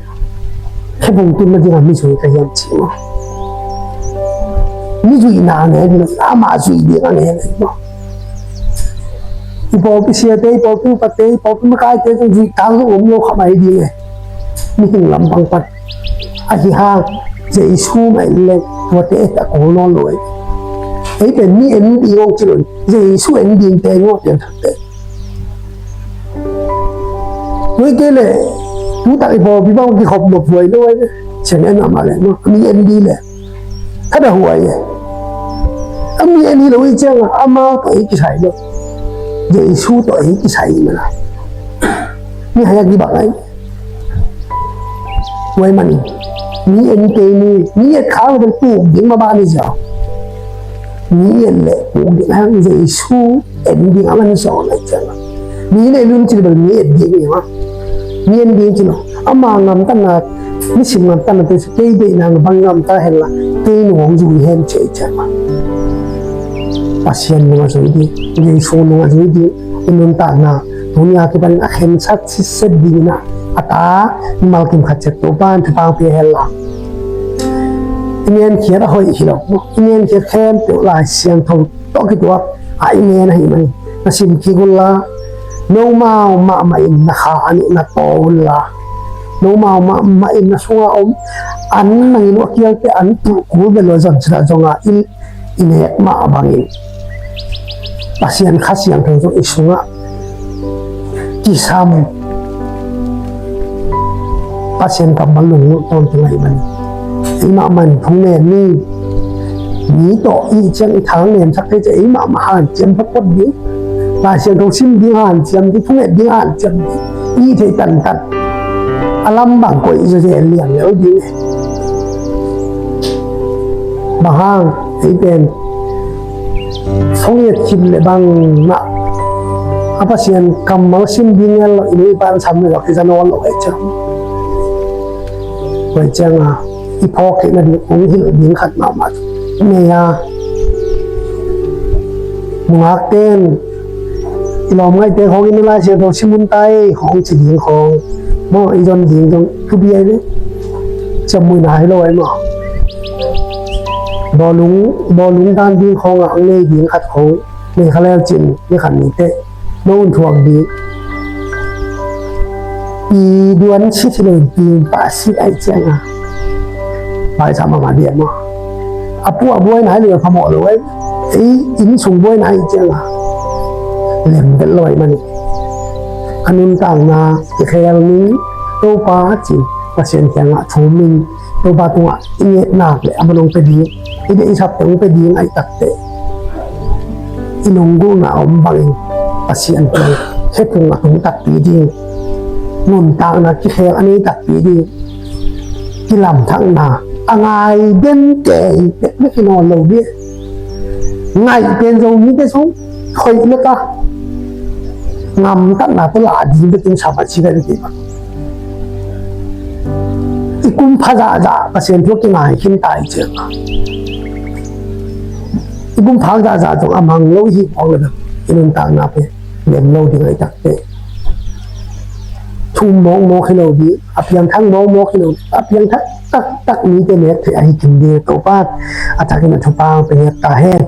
khephung tun nading a mi zui ka hiam ci maw? Mi zuihna ngen lo, ama zuih ding a ngen lo maw? I pawlpi siate, i pawlpi upate, i pawlpi makaite zong zuih tang zong om lo kha mai ding e. Mihing lampang pan. Ahi hang Jesu mah en leng tuate et a kul nawn lo e. Ei pen mi en ding hong ci lo, Jesu en dingte ngaw piangthakte. Tua hi kei leh tu tak i pawlpi bang kikhop nop huai lo e. Siang en amah leh maw, mi en ding leh. Ka da huai e. A mi en hi lo hi ciangin amau tawh ei kisai lo. Jesu tawh ei kisai hi mana. Mi hai a kibang ai. Huai manin mi en kei ni, mi et khak lo bel puk ding mah bang ni ziau. Mi et leh puk ding hang Jesu en ding a man zaw lai ciangin. Mi leh lun ci lo bel mi et ding ni mah. Mi en ding ci lo. Ama gamtatna, nisim gamtatna te kei deihna bang gamta hen la, kei nung hong zui hen ci ahih ciangin. Pasian nung a zui ding, Jesu nung a zui ding, i nuntakna tuni a kipanin a khensat sitset dingin a, a ta mimal kim khat ciat Topa'n thupha pia hen la. I ngenkhiat a hoih hi lo, i ngenkhiat khempeuh Lai Siangtho tawh kituak a i ngen ahih manin na sim kik un la, nomau mahmah in na kha a nih na taw un la, nomau mahmah in na sunga om an nangin a kialte an tuh kul bel lo zon cila zonga i i nek mah bangin Pasian Kha Siangtho zong i sungah kisam, Pasian kammal lungnuam tawntung ahih manin ei mahmah in phungnem ni. Mi tawh i ciang i thang nemsak thei ciang ei mahmah hanciam photphot ding, Lai Siangtho sim ding hanciam ding, phunget ding hanciam ding, i thei tantan. A lam bang koih zawzen liang lel ding. Bang hang ei pen song i et khit leh bang mah a Pasian kammal sim ding ngen lo, i nu i pa'n sam lo, i za nawn lo ahih ciang. Tua ahih ciangin i phawk theih nading hong hilh ding khat mahmah nei a, nungakte'n i lawm ngaihte khawng in Lai Siangtho sim un ta ei khawng ci ding khawng maw, i zon ding zong thupi ai ve. Ciammuina hi lo ai maw. Bawlung, bawlung dan ding khawng a hong nei ding khat khawng nei kha leu cin ni khat ni teh no un thuak ding. Pi duan sit hi lo in pi pah sit ahih ciangin Laisam mahmah ding maw. A pu a buaina hi lo in phamawh lo ai. Ei inn sung buaina ahih ciangin lem vet lo ahih manin a nuntakna i khel ning Topa cin Pasian kiangah thum ning. Topa tungah i nget nak leh a man hong pia ding, i deih i sapte hong pia ding ahih takteh i lunggulhna a om bangin Pasian kiang khephung a tung takpi ding, nuntakna kikhel a nei takpi ding, kilamthakna a ngai den kei pek bek hi nawn lo ding. Ngaih pen Zomite sung hoih lel a, ngamtatna tawh lah ding bekin sa mah ci ka hi. I kum pha zahzah Pasian thu a kingai khin ta i ciang a, i kum phak zahzah zong a mang lo i hih phawk leh i nuntakna pen lem lo ding ahih takteh thum mawkmawk hi lo ding, a piangthak mawkmawk hi lo ding, a piangthak taktak mite nek theih ahi kim ding. Topa a thakin a thupha hong pia ngiat ta hen.